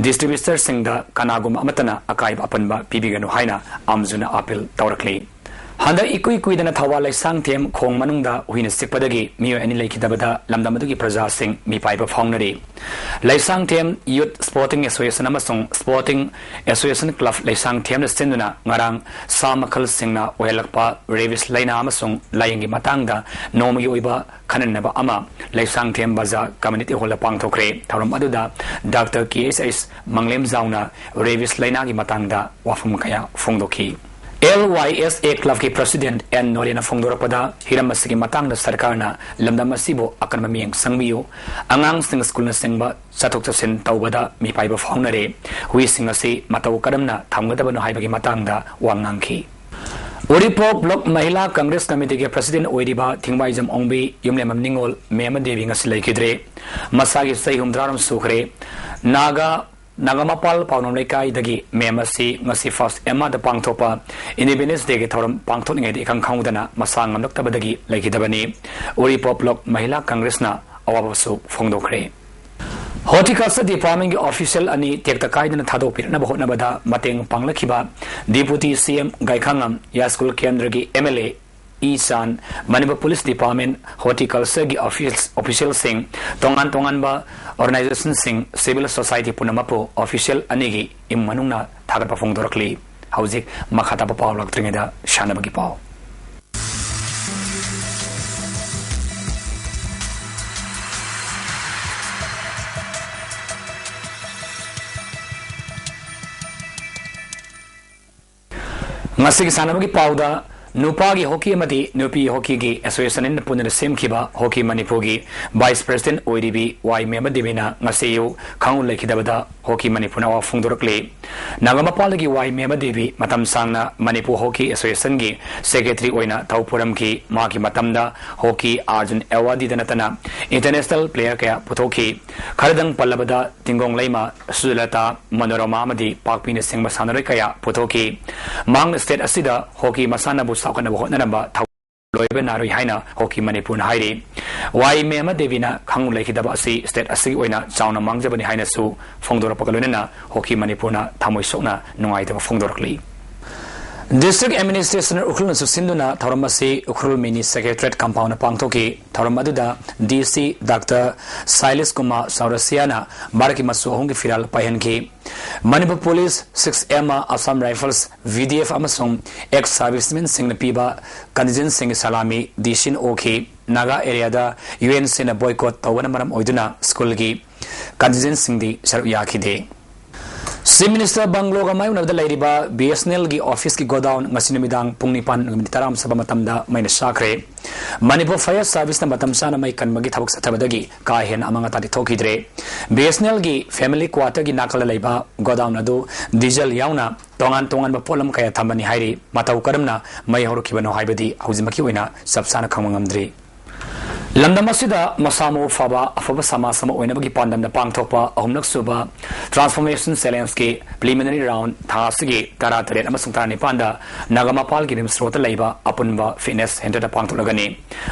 ꯗꯤꯁꯇ꯭ꯔꯤꯕ꯭ꯌꯨꯇꯔꯁꯤꯡꯗ ꯀꯅꯥꯒꯨꯝꯕ ꯑꯃꯠꯇꯅ ꯑꯀꯥꯏꯕ ꯑꯄꯟꯕ ꯄꯤꯕꯤꯒꯅꯨ ꯍꯥꯏꯅ ꯑꯝꯖꯨꯅ ꯑꯥꯄꯤꯜ ꯇꯧꯔꯛꯂꯤ꯫ ꯍꯟꯗꯛ ꯏꯀꯨꯏ ꯀꯨꯏꯗꯅ ꯊꯧꯕꯥꯜ ꯂꯩꯁꯥꯡꯊꯦꯝ ꯈꯣꯡ ꯃꯅꯨꯡꯗ ꯍꯨꯏꯅ ꯆꯤꯛꯄꯗꯒꯤ ꯃꯤꯑꯣꯏ ꯑꯅꯤ ꯂꯩꯈꯤꯗꯕꯗ ꯂꯝꯗꯝ ꯑꯗꯨꯒꯤ ꯄ꯭ꯔꯖꯥꯁꯤꯡ ꯃꯤꯄꯥꯏꯕ ꯐꯥꯎꯅꯔꯤ꯫ ꯂꯩꯁꯥꯡꯊꯦꯝ ꯌꯨꯠ ꯁ꯭ꯄꯣꯔꯇꯤꯡ ꯑꯦꯁꯣꯁꯤꯌꯦꯁꯟ ꯑꯃꯁꯨꯡ ꯁ꯭ꯄꯣꯔꯇꯤꯡ ꯑꯦꯁꯣꯁꯤꯌꯦꯁꯟ ꯀ꯭ꯂꯕ ꯂꯩꯁꯥꯡꯊꯦꯝꯅ ꯁꯤꯟꯗꯨꯅ ꯉꯔꯥꯡ ꯁꯥ ꯃꯈꯜꯁꯤꯡꯅ ꯑꯣꯏꯍꯜꯂꯛꯄ ꯔꯦꯕꯤꯁ ꯂꯥꯏꯅꯥ ꯑꯃꯁꯨꯡ ꯂꯥꯏꯌꯦꯡꯒꯤ ꯃꯇꯥꯡꯗ ꯅꯣꯡꯃꯒꯤ ꯑꯣꯏꯕ ꯈꯟꯅꯅꯕ ꯑꯃ ꯂꯩꯁꯥꯡꯊꯦꯝ ꯕꯖꯥꯔ ꯀꯝꯃ꯭ꯌꯨꯅꯤꯇꯤ ꯍꯣꯜꯗ ꯄꯥꯡꯊꯣꯛꯈ꯭ꯔꯦ꯫ ꯊꯧꯔꯝ ꯑꯗꯨꯗ ꯗꯥꯛꯇꯔ ꯀꯦ ꯑꯩꯆ ꯑꯩꯆ ꯃꯪꯂꯦꯝꯖꯥꯎꯅ ꯔꯦꯕꯤꯁ ꯂꯥꯏꯅꯥꯒꯤ ꯃꯇꯥꯡꯗ ꯋꯥꯐꯝ ꯀꯌꯥ ꯐꯣꯡꯗꯣꯛꯈꯤ꯫ ꯑꯦꯜ ꯋꯥꯏ ꯑꯦꯁ ꯑꯦ ꯀ꯭ꯂꯕꯀꯤ ꯄ꯭ꯔꯁꯤꯗꯦꯟꯠ ꯑꯦꯟ ꯅꯣꯔꯦꯅ ꯐꯣꯡꯗꯣꯔꯛꯄꯗ, ꯍꯤꯔꯝ ꯑꯁꯤꯒꯤ ꯃꯇꯥꯡꯗ ꯁꯔꯀꯥꯔꯅ ꯂꯝꯗꯝ ꯑꯁꯤꯕꯨ ꯑꯀꯟꯕ ꯃꯤꯠꯌꯦꯡ ꯆꯪꯕꯤꯌꯨ, ꯑꯉꯥꯡꯁꯤꯡ ꯁ꯭ꯀꯨꯜꯅꯆꯤꯡꯕ ꯆꯠꯊꯣꯛ ꯆꯠꯁꯤꯟ ꯇꯧꯕꯗ ꯃꯤꯄꯥꯏꯕ ꯐꯥꯎꯅꯔꯦ, ꯍꯨꯏꯁꯤꯡ ꯑꯁꯤ ꯃꯇꯧ ꯀꯔꯝꯅ ꯊꯝꯒꯗꯕꯅꯣ ꯍꯥꯏꯕꯒꯤ ꯃꯇꯥꯡꯗ ꯋꯥ ꯉꯥꯡꯈꯤ꯫ ꯎꯔꯤꯄꯣꯛ ꯕ꯭ꯂꯣꯛ ꯃꯍꯤꯂꯥ ꯀꯪꯒ꯭ꯔꯦꯁ ꯀꯃꯤꯇꯤꯒꯤ ꯄ꯭ꯔꯁꯤꯗꯦꯟꯠ ꯑꯣꯏꯔꯤꯕ ꯊꯤꯡꯕꯥꯏꯖꯝ ꯑꯣꯡꯕꯤ ꯌꯨꯝꯂꯦꯝꯕꯝ ꯅꯤꯉꯣꯜ ꯃꯦꯝꯃ ꯗꯦꯕꯤ ꯉꯁꯤ ꯂꯩꯈꯤꯗ꯭ꯔꯦ꯫ ꯃꯁꯥꯒꯤ ꯆꯍꯤ ꯍꯨꯝꯗ꯭ꯔꯥꯔꯣꯝ ꯁꯨꯈ꯭ꯔꯦ꯫ ꯅꯥꯒꯥ ꯅꯥꯒꯥꯃꯄꯥꯜ ꯄꯥꯎꯅꯝ ꯂꯩꯀꯥꯏꯗꯒꯤ ꯃꯦꯝ ꯑꯁꯤ ꯉꯁꯤ ꯐꯥꯔꯁ ꯑꯦꯝ ꯑꯥꯔꯗ ꯄꯥꯡꯊꯣꯛꯄ ꯏꯟꯗꯤꯄꯦꯟꯗꯦꯟꯁ ꯗꯦꯒꯤ ꯊꯧꯔꯝ ꯄꯥꯡꯊꯣꯛꯂꯤꯉꯩꯗ ꯏꯈꯪ ꯈꯪꯍꯧꯗꯅ ꯃꯁꯥ ꯉꯝꯂꯛꯇꯕꯗꯒꯤ ꯂꯩꯈꯤꯗꯕꯅꯤ꯫ ꯎꯔꯤꯄꯣꯛ ꯕ꯭ꯂꯣꯛ ꯃꯍꯤꯂꯥ ꯀꯪꯒ꯭ꯔꯦꯁꯅ ꯑꯋꯥꯕꯁꯨ ꯐꯣꯡꯗꯣꯛꯈ꯭ꯔꯦ꯫ ꯍꯣꯔꯇꯤꯀꯜꯆꯔ ꯗꯤꯄꯥꯔꯠꯃꯦꯟꯒꯤ ꯑꯣꯐꯤꯁꯤꯌꯦꯜ ꯑꯅꯤ ꯇꯦꯛꯇ ꯀꯥꯏꯗꯅ ꯊꯥꯗꯣꯛꯄꯤꯔꯛꯅꯕ ꯍꯣꯠꯅꯕꯗ ꯃꯇꯦꯡ ꯄꯥꯡꯂꯛꯈꯤꯕ ꯗꯤꯄꯨꯇꯤ ꯁꯤ ꯑꯦꯝ ꯒꯥꯏꯈꯥꯉꯝ, ꯌꯥꯏꯁ꯭ꯀꯨꯜ ꯀꯦꯟꯗ꯭ꯔꯒꯤ ꯑꯦꯝ ꯑꯦꯜ ꯑꯦ ꯏ ꯆꯥꯟ, ꯃꯅꯤꯄꯨꯔ ꯄꯨꯂꯤꯁ ꯗꯤꯄꯥꯔꯠꯃꯦꯟ, ꯍꯣꯔꯇꯤꯀꯜꯆꯔꯒꯤ ꯑꯣꯐꯤꯁ, ꯑꯣꯐꯤꯁꯤꯌꯦꯜꯁꯤꯡ, ꯇꯣꯉꯥꯟ ꯇꯣꯉꯥꯟꯕ ꯑꯣꯔꯒꯅꯥꯏꯖꯦꯁꯟꯁꯤꯡ, ꯁꯤꯚꯤꯜ ꯁꯣꯁꯥꯏꯇꯤ ꯄꯨꯝꯅꯃꯛꯄꯨ ꯑꯣꯐꯤꯁꯤꯌꯦꯜ ꯑꯅꯤꯒꯤ ꯏꯃꯨꯡ ꯃꯅꯨꯡꯅ ꯊꯥꯒꯠꯄ ꯐꯣꯡꯗꯣꯔꯛꯂꯤ꯫ ꯍꯧꯖꯤꯛ ꯃꯈꯥ ꯇꯥꯕ ꯄꯥꯎ ꯂꯥꯛꯇ꯭ꯔꯤꯉꯩꯗ ꯁꯥꯟꯅꯕꯒꯤ ꯄꯥꯎ꯫ ꯉꯁꯤꯒꯤ ꯁꯥꯟꯅꯕꯒꯤ ꯄꯥꯎꯗ, ꯅꯨꯄꯥꯒꯤ ꯍꯣꯀꯤ ꯑꯃꯗꯤ ꯅꯨꯄꯤ ꯍꯣꯀꯤꯒꯤ ꯑꯦꯁꯣꯁꯤꯌꯦꯁꯟ ꯑꯅꯤꯅ ꯄꯨꯟꯗꯨꯅ ꯁꯦꯝꯈꯤꯕ ꯍꯣꯀꯤ ꯃꯅꯤꯄꯨꯔꯒꯤ ꯚꯥꯏꯁ ꯄ꯭ꯔꯁꯤꯗꯦꯟꯠ ꯑꯣꯏꯔꯤꯕꯤ ꯋꯥꯏ ꯃꯦꯝꯃ ꯗꯦꯕꯤꯅ ꯉꯁꯤ ꯑꯌꯨꯛ ꯈꯪꯍꯧ ꯂꯩꯈꯤꯗꯕꯗ ꯍꯣꯀꯤ ꯃꯅꯤꯄꯨꯔꯅ ꯑꯋꯥꯕ ꯐꯣꯡꯗꯣꯔꯛꯂꯤ꯫ ꯅꯥꯒꯥꯃꯄꯥꯜꯗꯒꯤ ꯋꯥꯏ ꯃꯦꯝꯃ ꯗꯦꯕꯤ ꯃꯇꯝ ꯁꯥꯡꯅ ꯃꯅꯤꯄꯨꯔ ꯍꯣꯀꯤ ꯑꯦꯁꯣꯁꯤꯌꯦꯁꯟꯒꯤ ꯁꯦꯀ꯭ꯔꯦꯇꯔꯤ ꯑꯣꯏꯅ ꯊꯧ ꯄꯨꯔꯝꯈꯤ꯫ ꯃꯍꯥꯛꯀꯤ ꯃꯇꯝꯗ ꯍꯣꯀꯤ ꯑꯥꯔꯖꯨꯟ ꯑꯦꯋꯥꯔꯗꯤꯗ ꯅꯠꯇꯅ ꯏꯟꯇꯔꯅꯦꯁꯅꯦꯜ ꯄ꯭ꯂꯦꯌꯔ ꯀꯌꯥ ꯄꯨꯊꯣꯛꯈꯤ꯫ ꯈꯔꯗꯪ ꯄꯜꯂꯕꯗ, ꯇꯤꯡꯒꯣꯡ ꯂꯩꯃ, ꯁꯨꯖꯂꯇꯥ, ꯃꯅꯣꯔꯃꯥ ꯑꯃꯗꯤ ꯄꯥꯛꯄꯤꯅꯆꯤꯡꯕ ꯁꯥꯟꯅꯔꯣꯏ ꯀꯌꯥ ꯄꯨꯊꯣꯛꯈꯤ꯫ ꯃꯍꯥꯛꯅ ꯁ꯭ꯇꯦꯠ ꯑꯁꯤꯗ ꯍꯣꯀꯤ ꯃꯁꯥꯟꯅꯕꯨ ꯆꯥꯎꯈꯠꯅꯕ ꯍꯣꯠꯅꯔꯝꯕ ꯊꯧ ꯂꯣꯏꯕ ꯅꯥꯏꯔꯣꯏ ꯍꯥꯏꯅ ꯍꯣꯀꯤ ꯃꯅꯤꯄꯨꯔꯅ ꯍꯥꯏꯔꯤ꯫ ꯋꯥꯏ ꯃꯦꯝꯃ ꯗꯦꯕꯤꯅ ꯈꯪꯍꯧ ꯂꯩꯈꯤꯗꯕ ꯑꯁꯤ ꯁ꯭ꯇꯦꯠ ꯑꯁꯤꯒꯤ ꯑꯣꯏꯅ ꯆꯥꯎꯅ ꯃꯥꯡꯖꯕꯅꯤ ꯍꯥꯏꯅꯁꯨ ꯐꯣꯡꯗꯣꯔꯛꯄꯒ ꯂꯣꯏꯅꯅ ꯍꯣꯀꯤ ꯃꯅꯤꯄꯨꯔꯅ ꯊꯃꯣꯏ ꯁꯣꯛꯅ ꯅꯨꯡꯉꯥꯏꯇꯕ ꯐꯣꯡꯗꯣꯔꯛꯂꯤ꯫ ꯗꯤꯁꯇ꯭ꯔꯤꯛ ꯑꯦꯗꯃꯤꯅꯤꯁꯇ꯭ꯔꯦꯁꯟ ꯎꯈ꯭ꯔꯨꯜꯅ ꯆꯨꯞꯁꯤꯟꯗꯨꯅ ꯊꯧꯔꯝ ꯑꯁꯤ ꯎꯈ꯭ꯔꯨꯜ ꯃꯤꯅꯤ ꯁꯦꯀ꯭ꯔꯦꯇꯔꯤꯌꯦꯠ ꯀꯝꯄꯥꯎꯟꯗ ꯄꯥꯡꯊꯣꯛꯈꯤ꯫ ꯊꯧꯔꯝ ꯑꯗꯨꯗ ꯗꯤ ꯁꯤ ꯗꯥꯛꯇꯔ ꯁꯥꯏꯂꯤꯁ ꯀꯨꯃꯥꯔ ꯆꯧꯔꯁꯤꯌꯥꯅ ꯚꯥꯔꯠꯀꯤ ꯃꯆꯨ ꯑꯍꯨꯝꯒꯤ ꯐꯤꯔꯥꯜ ꯄꯥꯏꯍꯟꯈꯤ꯫ Manipur police, six M R, Assam rifles, V D F ꯑꯃꯁꯨꯡ ꯑꯦꯛꯁ ꯁꯥꯔꯚꯤꯁꯃꯦꯟꯁꯤꯡꯅ ꯄꯤꯕ ꯀꯟꯇꯤꯟꯖꯦꯟꯁꯤꯡꯒꯤ ꯁꯂꯥꯃꯤ ꯗꯤ ꯁꯤꯅ ꯑꯣꯛꯈꯤ꯫ ꯅꯥꯒꯥ ꯑꯦꯔꯤꯌꯥꯗ ꯌꯨ ꯑꯦꯟ ꯁꯤꯅ ꯕꯣꯏꯀꯣꯠ ꯇꯧꯕꯅ ꯃꯔꯝ ꯑꯣꯏꯗꯨꯅ ꯁ꯭ꯀꯨꯜꯒꯤ ꯀꯟꯇꯤꯟꯖꯦꯟꯁꯤꯡꯗꯤ ꯁꯔꯨꯛ ꯌꯥꯈꯤꯗꯦ꯫ Chief Minister Bungalow-ꯒ ꯃꯥꯌꯣꯛꯅꯕꯗ ꯂꯩꯔꯤꯕ BSNL-ꯒꯤ office-ꯀꯤ godown ꯉꯁꯤ ꯅꯨꯃꯤꯗꯥꯡ ꯄꯨꯡ ꯅꯤꯄꯥꯟ ꯃꯤꯅꯤꯠ ꯇꯔꯥ ꯁꯨꯕ ꯃꯇꯝꯗ ꯃꯩꯅ ꯆꯥꯈ꯭ꯔꯦ꯫ Manipur Fire Service-ꯅ ꯃꯇꯝ ꯆꯥꯅ ꯃꯩ ꯀꯟꯕꯒꯤ ꯊꯕꯛ ꯆꯠꯊꯕꯗꯒꯤ ꯀꯥ ꯍꯦꯟꯅ ꯑꯃꯥꯡ ꯑꯇꯥꯗꯤ ꯊꯣꯛꯈꯤꯗ꯭ꯔꯦ꯫ BSNL-ꯒꯤ family quarter-ꯒꯤ ꯅꯥꯀꯜꯗ ꯂꯩꯕ godown ꯑꯗꯨ diesel ꯌꯥꯎꯅ ꯇꯣꯉꯥꯟ ꯇꯣꯉꯥꯟꯕ ꯄꯣꯠꯂꯝ ꯀꯌꯥ ꯊꯝꯕꯅꯤ ꯍꯥꯏꯔꯤ꯫ ꯃꯇꯧ ꯀꯔꯝꯅ ꯃꯩ ꯍꯧꯔꯛꯈꯤꯕꯅꯣ ꯍꯥꯏꯕꯗꯤ ꯍꯧꯖꯤꯛꯃꯛꯀꯤ ꯑꯣꯏꯅ ꯆꯞ ꯆꯥꯅ ꯈꯪꯕ ꯉꯝꯗ꯭ꯔꯤ꯫ ꯂꯝꯗꯝ ꯑꯁꯤꯗ ꯃꯁꯥ ꯃꯎ ꯐꯕ ꯑꯐꯕ ꯁꯃꯥꯖ ꯑꯃ ꯑꯣꯏꯅꯕꯒꯤ ꯄꯥꯟꯗꯝꯗ ꯄꯥꯡꯊꯣꯛꯄ ꯑꯍꯨꯝꯂꯛ ꯁꯨꯕ Transformation Challenge-ꯀꯤ preliminary round ꯊꯥ ꯑꯁꯤꯒꯤ ꯇꯔꯥꯇꯔꯦꯠ ꯑꯃꯁꯨꯡ ꯇꯔꯥꯅꯤꯄꯥꯟꯗ ꯅꯥꯒꯥꯃꯄꯥꯜꯒꯤ RIMS Road-ꯇ ꯂꯩꯕ ꯑꯄꯨꯟꯕ fitness centre-ꯗ ꯄꯥꯡꯊꯣꯛꯂꯒꯅꯤ꯫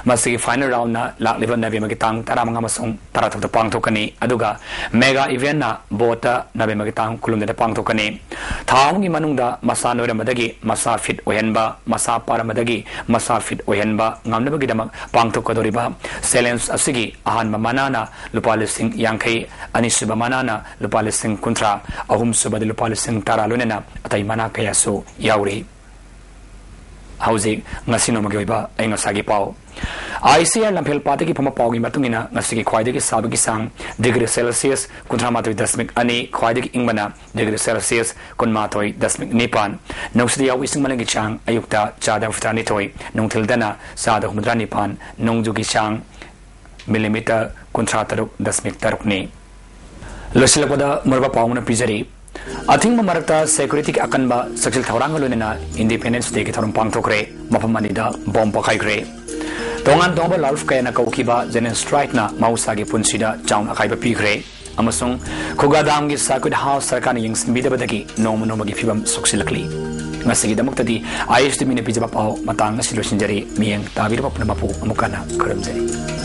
ꯃꯁꯤꯒꯤ final round-ꯅ ꯂꯥꯛꯂꯤꯕ November-ꯒꯤ ꯇꯥꯡ ꯇꯔꯥꯃꯉꯥ ꯑꯃꯁꯨꯡ ꯇꯔꯥꯇꯔꯨꯛꯇ ꯄꯥꯡꯊꯣꯛꯀꯅꯤ, ꯑꯗꯨꯒ mega event-ꯅ ꯕꯣꯠꯇ November-ꯒꯤ ꯇꯥꯡ ꯀꯨꯟꯍꯨꯝꯗꯣꯏꯗ ꯄꯥꯡꯊꯣꯛꯀꯅꯤ꯫ ꯊꯥ ꯑꯍꯨꯝꯒꯤ ꯃꯅꯨꯡꯗ ꯃꯁꯥ ꯅꯣꯏꯔꯝꯕꯗꯒꯤ ꯃꯁꯥ fit ꯑꯣꯏꯍꯟꯕ, ꯃꯁꯥ ꯄꯥꯔꯝꯕꯗꯒꯤ ꯃꯁꯥ fit ꯑꯣꯏꯍꯟꯕ ꯉꯝꯅꯕꯒꯤꯗꯃꯛ ꯄꯥꯡꯊꯣꯛꯀꯗꯧꯔꯤꯕ challenge ꯑꯁꯤꯒꯤ ꯑꯍꯥꯟꯕ ꯃꯅꯥꯅ ꯂꯨꯄꯥ ꯂꯤꯁꯤꯡ ꯌꯥꯡꯈꯩ, ꯑꯅꯤꯁꯨꯕ ꯃꯅꯥꯅ ꯂꯨꯄꯥ ꯂꯤꯁꯤꯡ ꯀꯨꯟꯊ꯭ꯔꯥ, ꯑꯍꯨꯝꯁꯨꯕꯗ ꯂꯨꯄꯥ ꯂꯤꯁꯤꯡ ꯇꯔꯥ, ꯂꯣꯏꯅꯅ ꯑꯇꯩ ꯃꯅꯥ ꯀꯌꯥꯁꯨ ꯌꯥꯎꯔꯤ꯫ ꯍꯧꯖꯤꯛ ꯉꯁꯤ ꯅꯣꯡꯃꯒꯤ ꯑꯣꯏꯕ ꯑꯏꯪ ꯑꯁꯥꯒꯤ ꯄꯥꯎ꯫ ICAR ꯂꯝꯐꯦꯜ ꯄꯥꯠꯇꯒꯤ ꯐꯪꯕ ꯄꯥꯎꯒꯤ ꯃꯇꯨꯡ ꯏꯟꯅ, ꯉꯁꯤꯒꯤ ꯈ꯭ꯋꯥꯏꯗꯒꯤ ꯁꯥꯕꯒꯤ ꯆꯥꯡ degree Celsius ꯀꯨꯟꯊ꯭ꯔꯥ ꯃꯥꯊꯣꯏ ꯗꯁꯃꯤꯛ ꯑꯅꯤ, ꯈ꯭ꯋꯥꯏꯗꯒꯤ ꯏꯪꯕꯅ degree Celsius ꯀꯨꯟꯃꯥꯊꯣꯏ ꯗꯁꯃꯤꯛ ꯅꯤꯄꯥꯟ꯫ ꯅꯨꯡꯁꯤꯠ ꯌꯥꯎꯕ ꯏꯁꯤꯡ ꯃꯅꯨꯡꯒꯤ ꯆꯥꯡ ꯑꯌꯨꯛꯇ ꯆꯥꯗ ꯍꯨꯝꯐꯨꯇꯔꯥꯅꯤꯊꯣꯏ, ꯅꯨꯡꯊꯤꯜꯗꯅ ꯆꯥꯗ ꯍꯨꯝꯐꯨꯇꯔꯥꯅꯤꯄꯥꯟ, ꯅꯣꯡꯖꯨꯒꯤ ꯆꯥꯡ millimeter ꯀꯨꯟꯊ꯭ꯔꯥ ꯇꯔꯨꯛ ꯗꯁꯃꯤꯛ ꯇꯔꯨꯛꯅꯤ꯫ ꯂꯣꯏꯁꯤꯜꯂꯛꯄꯗ ꯃꯔꯨꯞ ꯄꯥꯎ ꯑꯃꯅ ꯄꯤꯖꯔꯤ꯫ ꯑꯊꯤꯡꯕ ꯃꯔꯛꯇ security-ꯒꯤ ꯑꯀꯟꯕ ꯆꯦꯛꯁꯤꯜ ꯊꯧꯔꯥꯡꯒ ꯂꯣꯏꯅꯅ Independence Day-ꯒꯤ ꯊꯧꯔꯝ ꯄꯥꯡꯊꯣꯛꯈ꯭ꯔꯦ꯫ ꯃꯐꯝ ꯑꯅꯤꯗ bomb ꯄꯣꯈꯥꯏꯈ꯭ꯔꯦ꯫ ꯇꯣꯉꯥꯟ ꯇꯣꯉꯥꯟꯕ ꯂꯥꯜꯂꯨꯞ ꯀꯌꯥꯅ ꯀꯧꯈꯤꯕ General Strike-ꯅ ꯃꯍꯧꯁꯥꯒꯤ ꯄꯨꯟꯁꯤꯗ ꯆꯥꯎꯅ ꯑꯀꯥꯏꯕ ꯄꯤꯈ꯭ꯔꯦ꯫ ꯑꯃꯁꯨꯡ ꯈꯨꯒꯥ dam-ꯒꯤ circuit house ꯁꯔꯀꯥꯔꯅ ꯌꯦꯡꯁꯤꯟꯕꯤꯗꯕꯗꯒꯤ ꯅꯣꯡꯃ ꯅꯣꯡꯃꯒꯤ ꯐꯤꯕꯝ ꯁꯣꯛꯆꯤꯜꯂꯛꯂꯤ꯫ ꯉꯁꯤꯒꯤꯗꯃꯛꯇꯗꯤ ISTV-ꯅ ꯄꯤꯖꯕ ꯄꯥꯎ ꯃꯇꯥꯡ ꯑꯁꯤ ꯂꯣꯏꯁꯤꯟꯖꯔꯤ꯫ ꯃꯤꯠꯌꯦꯡ ꯇꯥꯕꯤꯔꯕ ꯄꯨꯝꯅꯃꯛꯄꯨ ꯑꯃꯨꯛ ꯍꯟꯅ ꯈꯨꯔꯨꯝꯖꯔꯤ꯫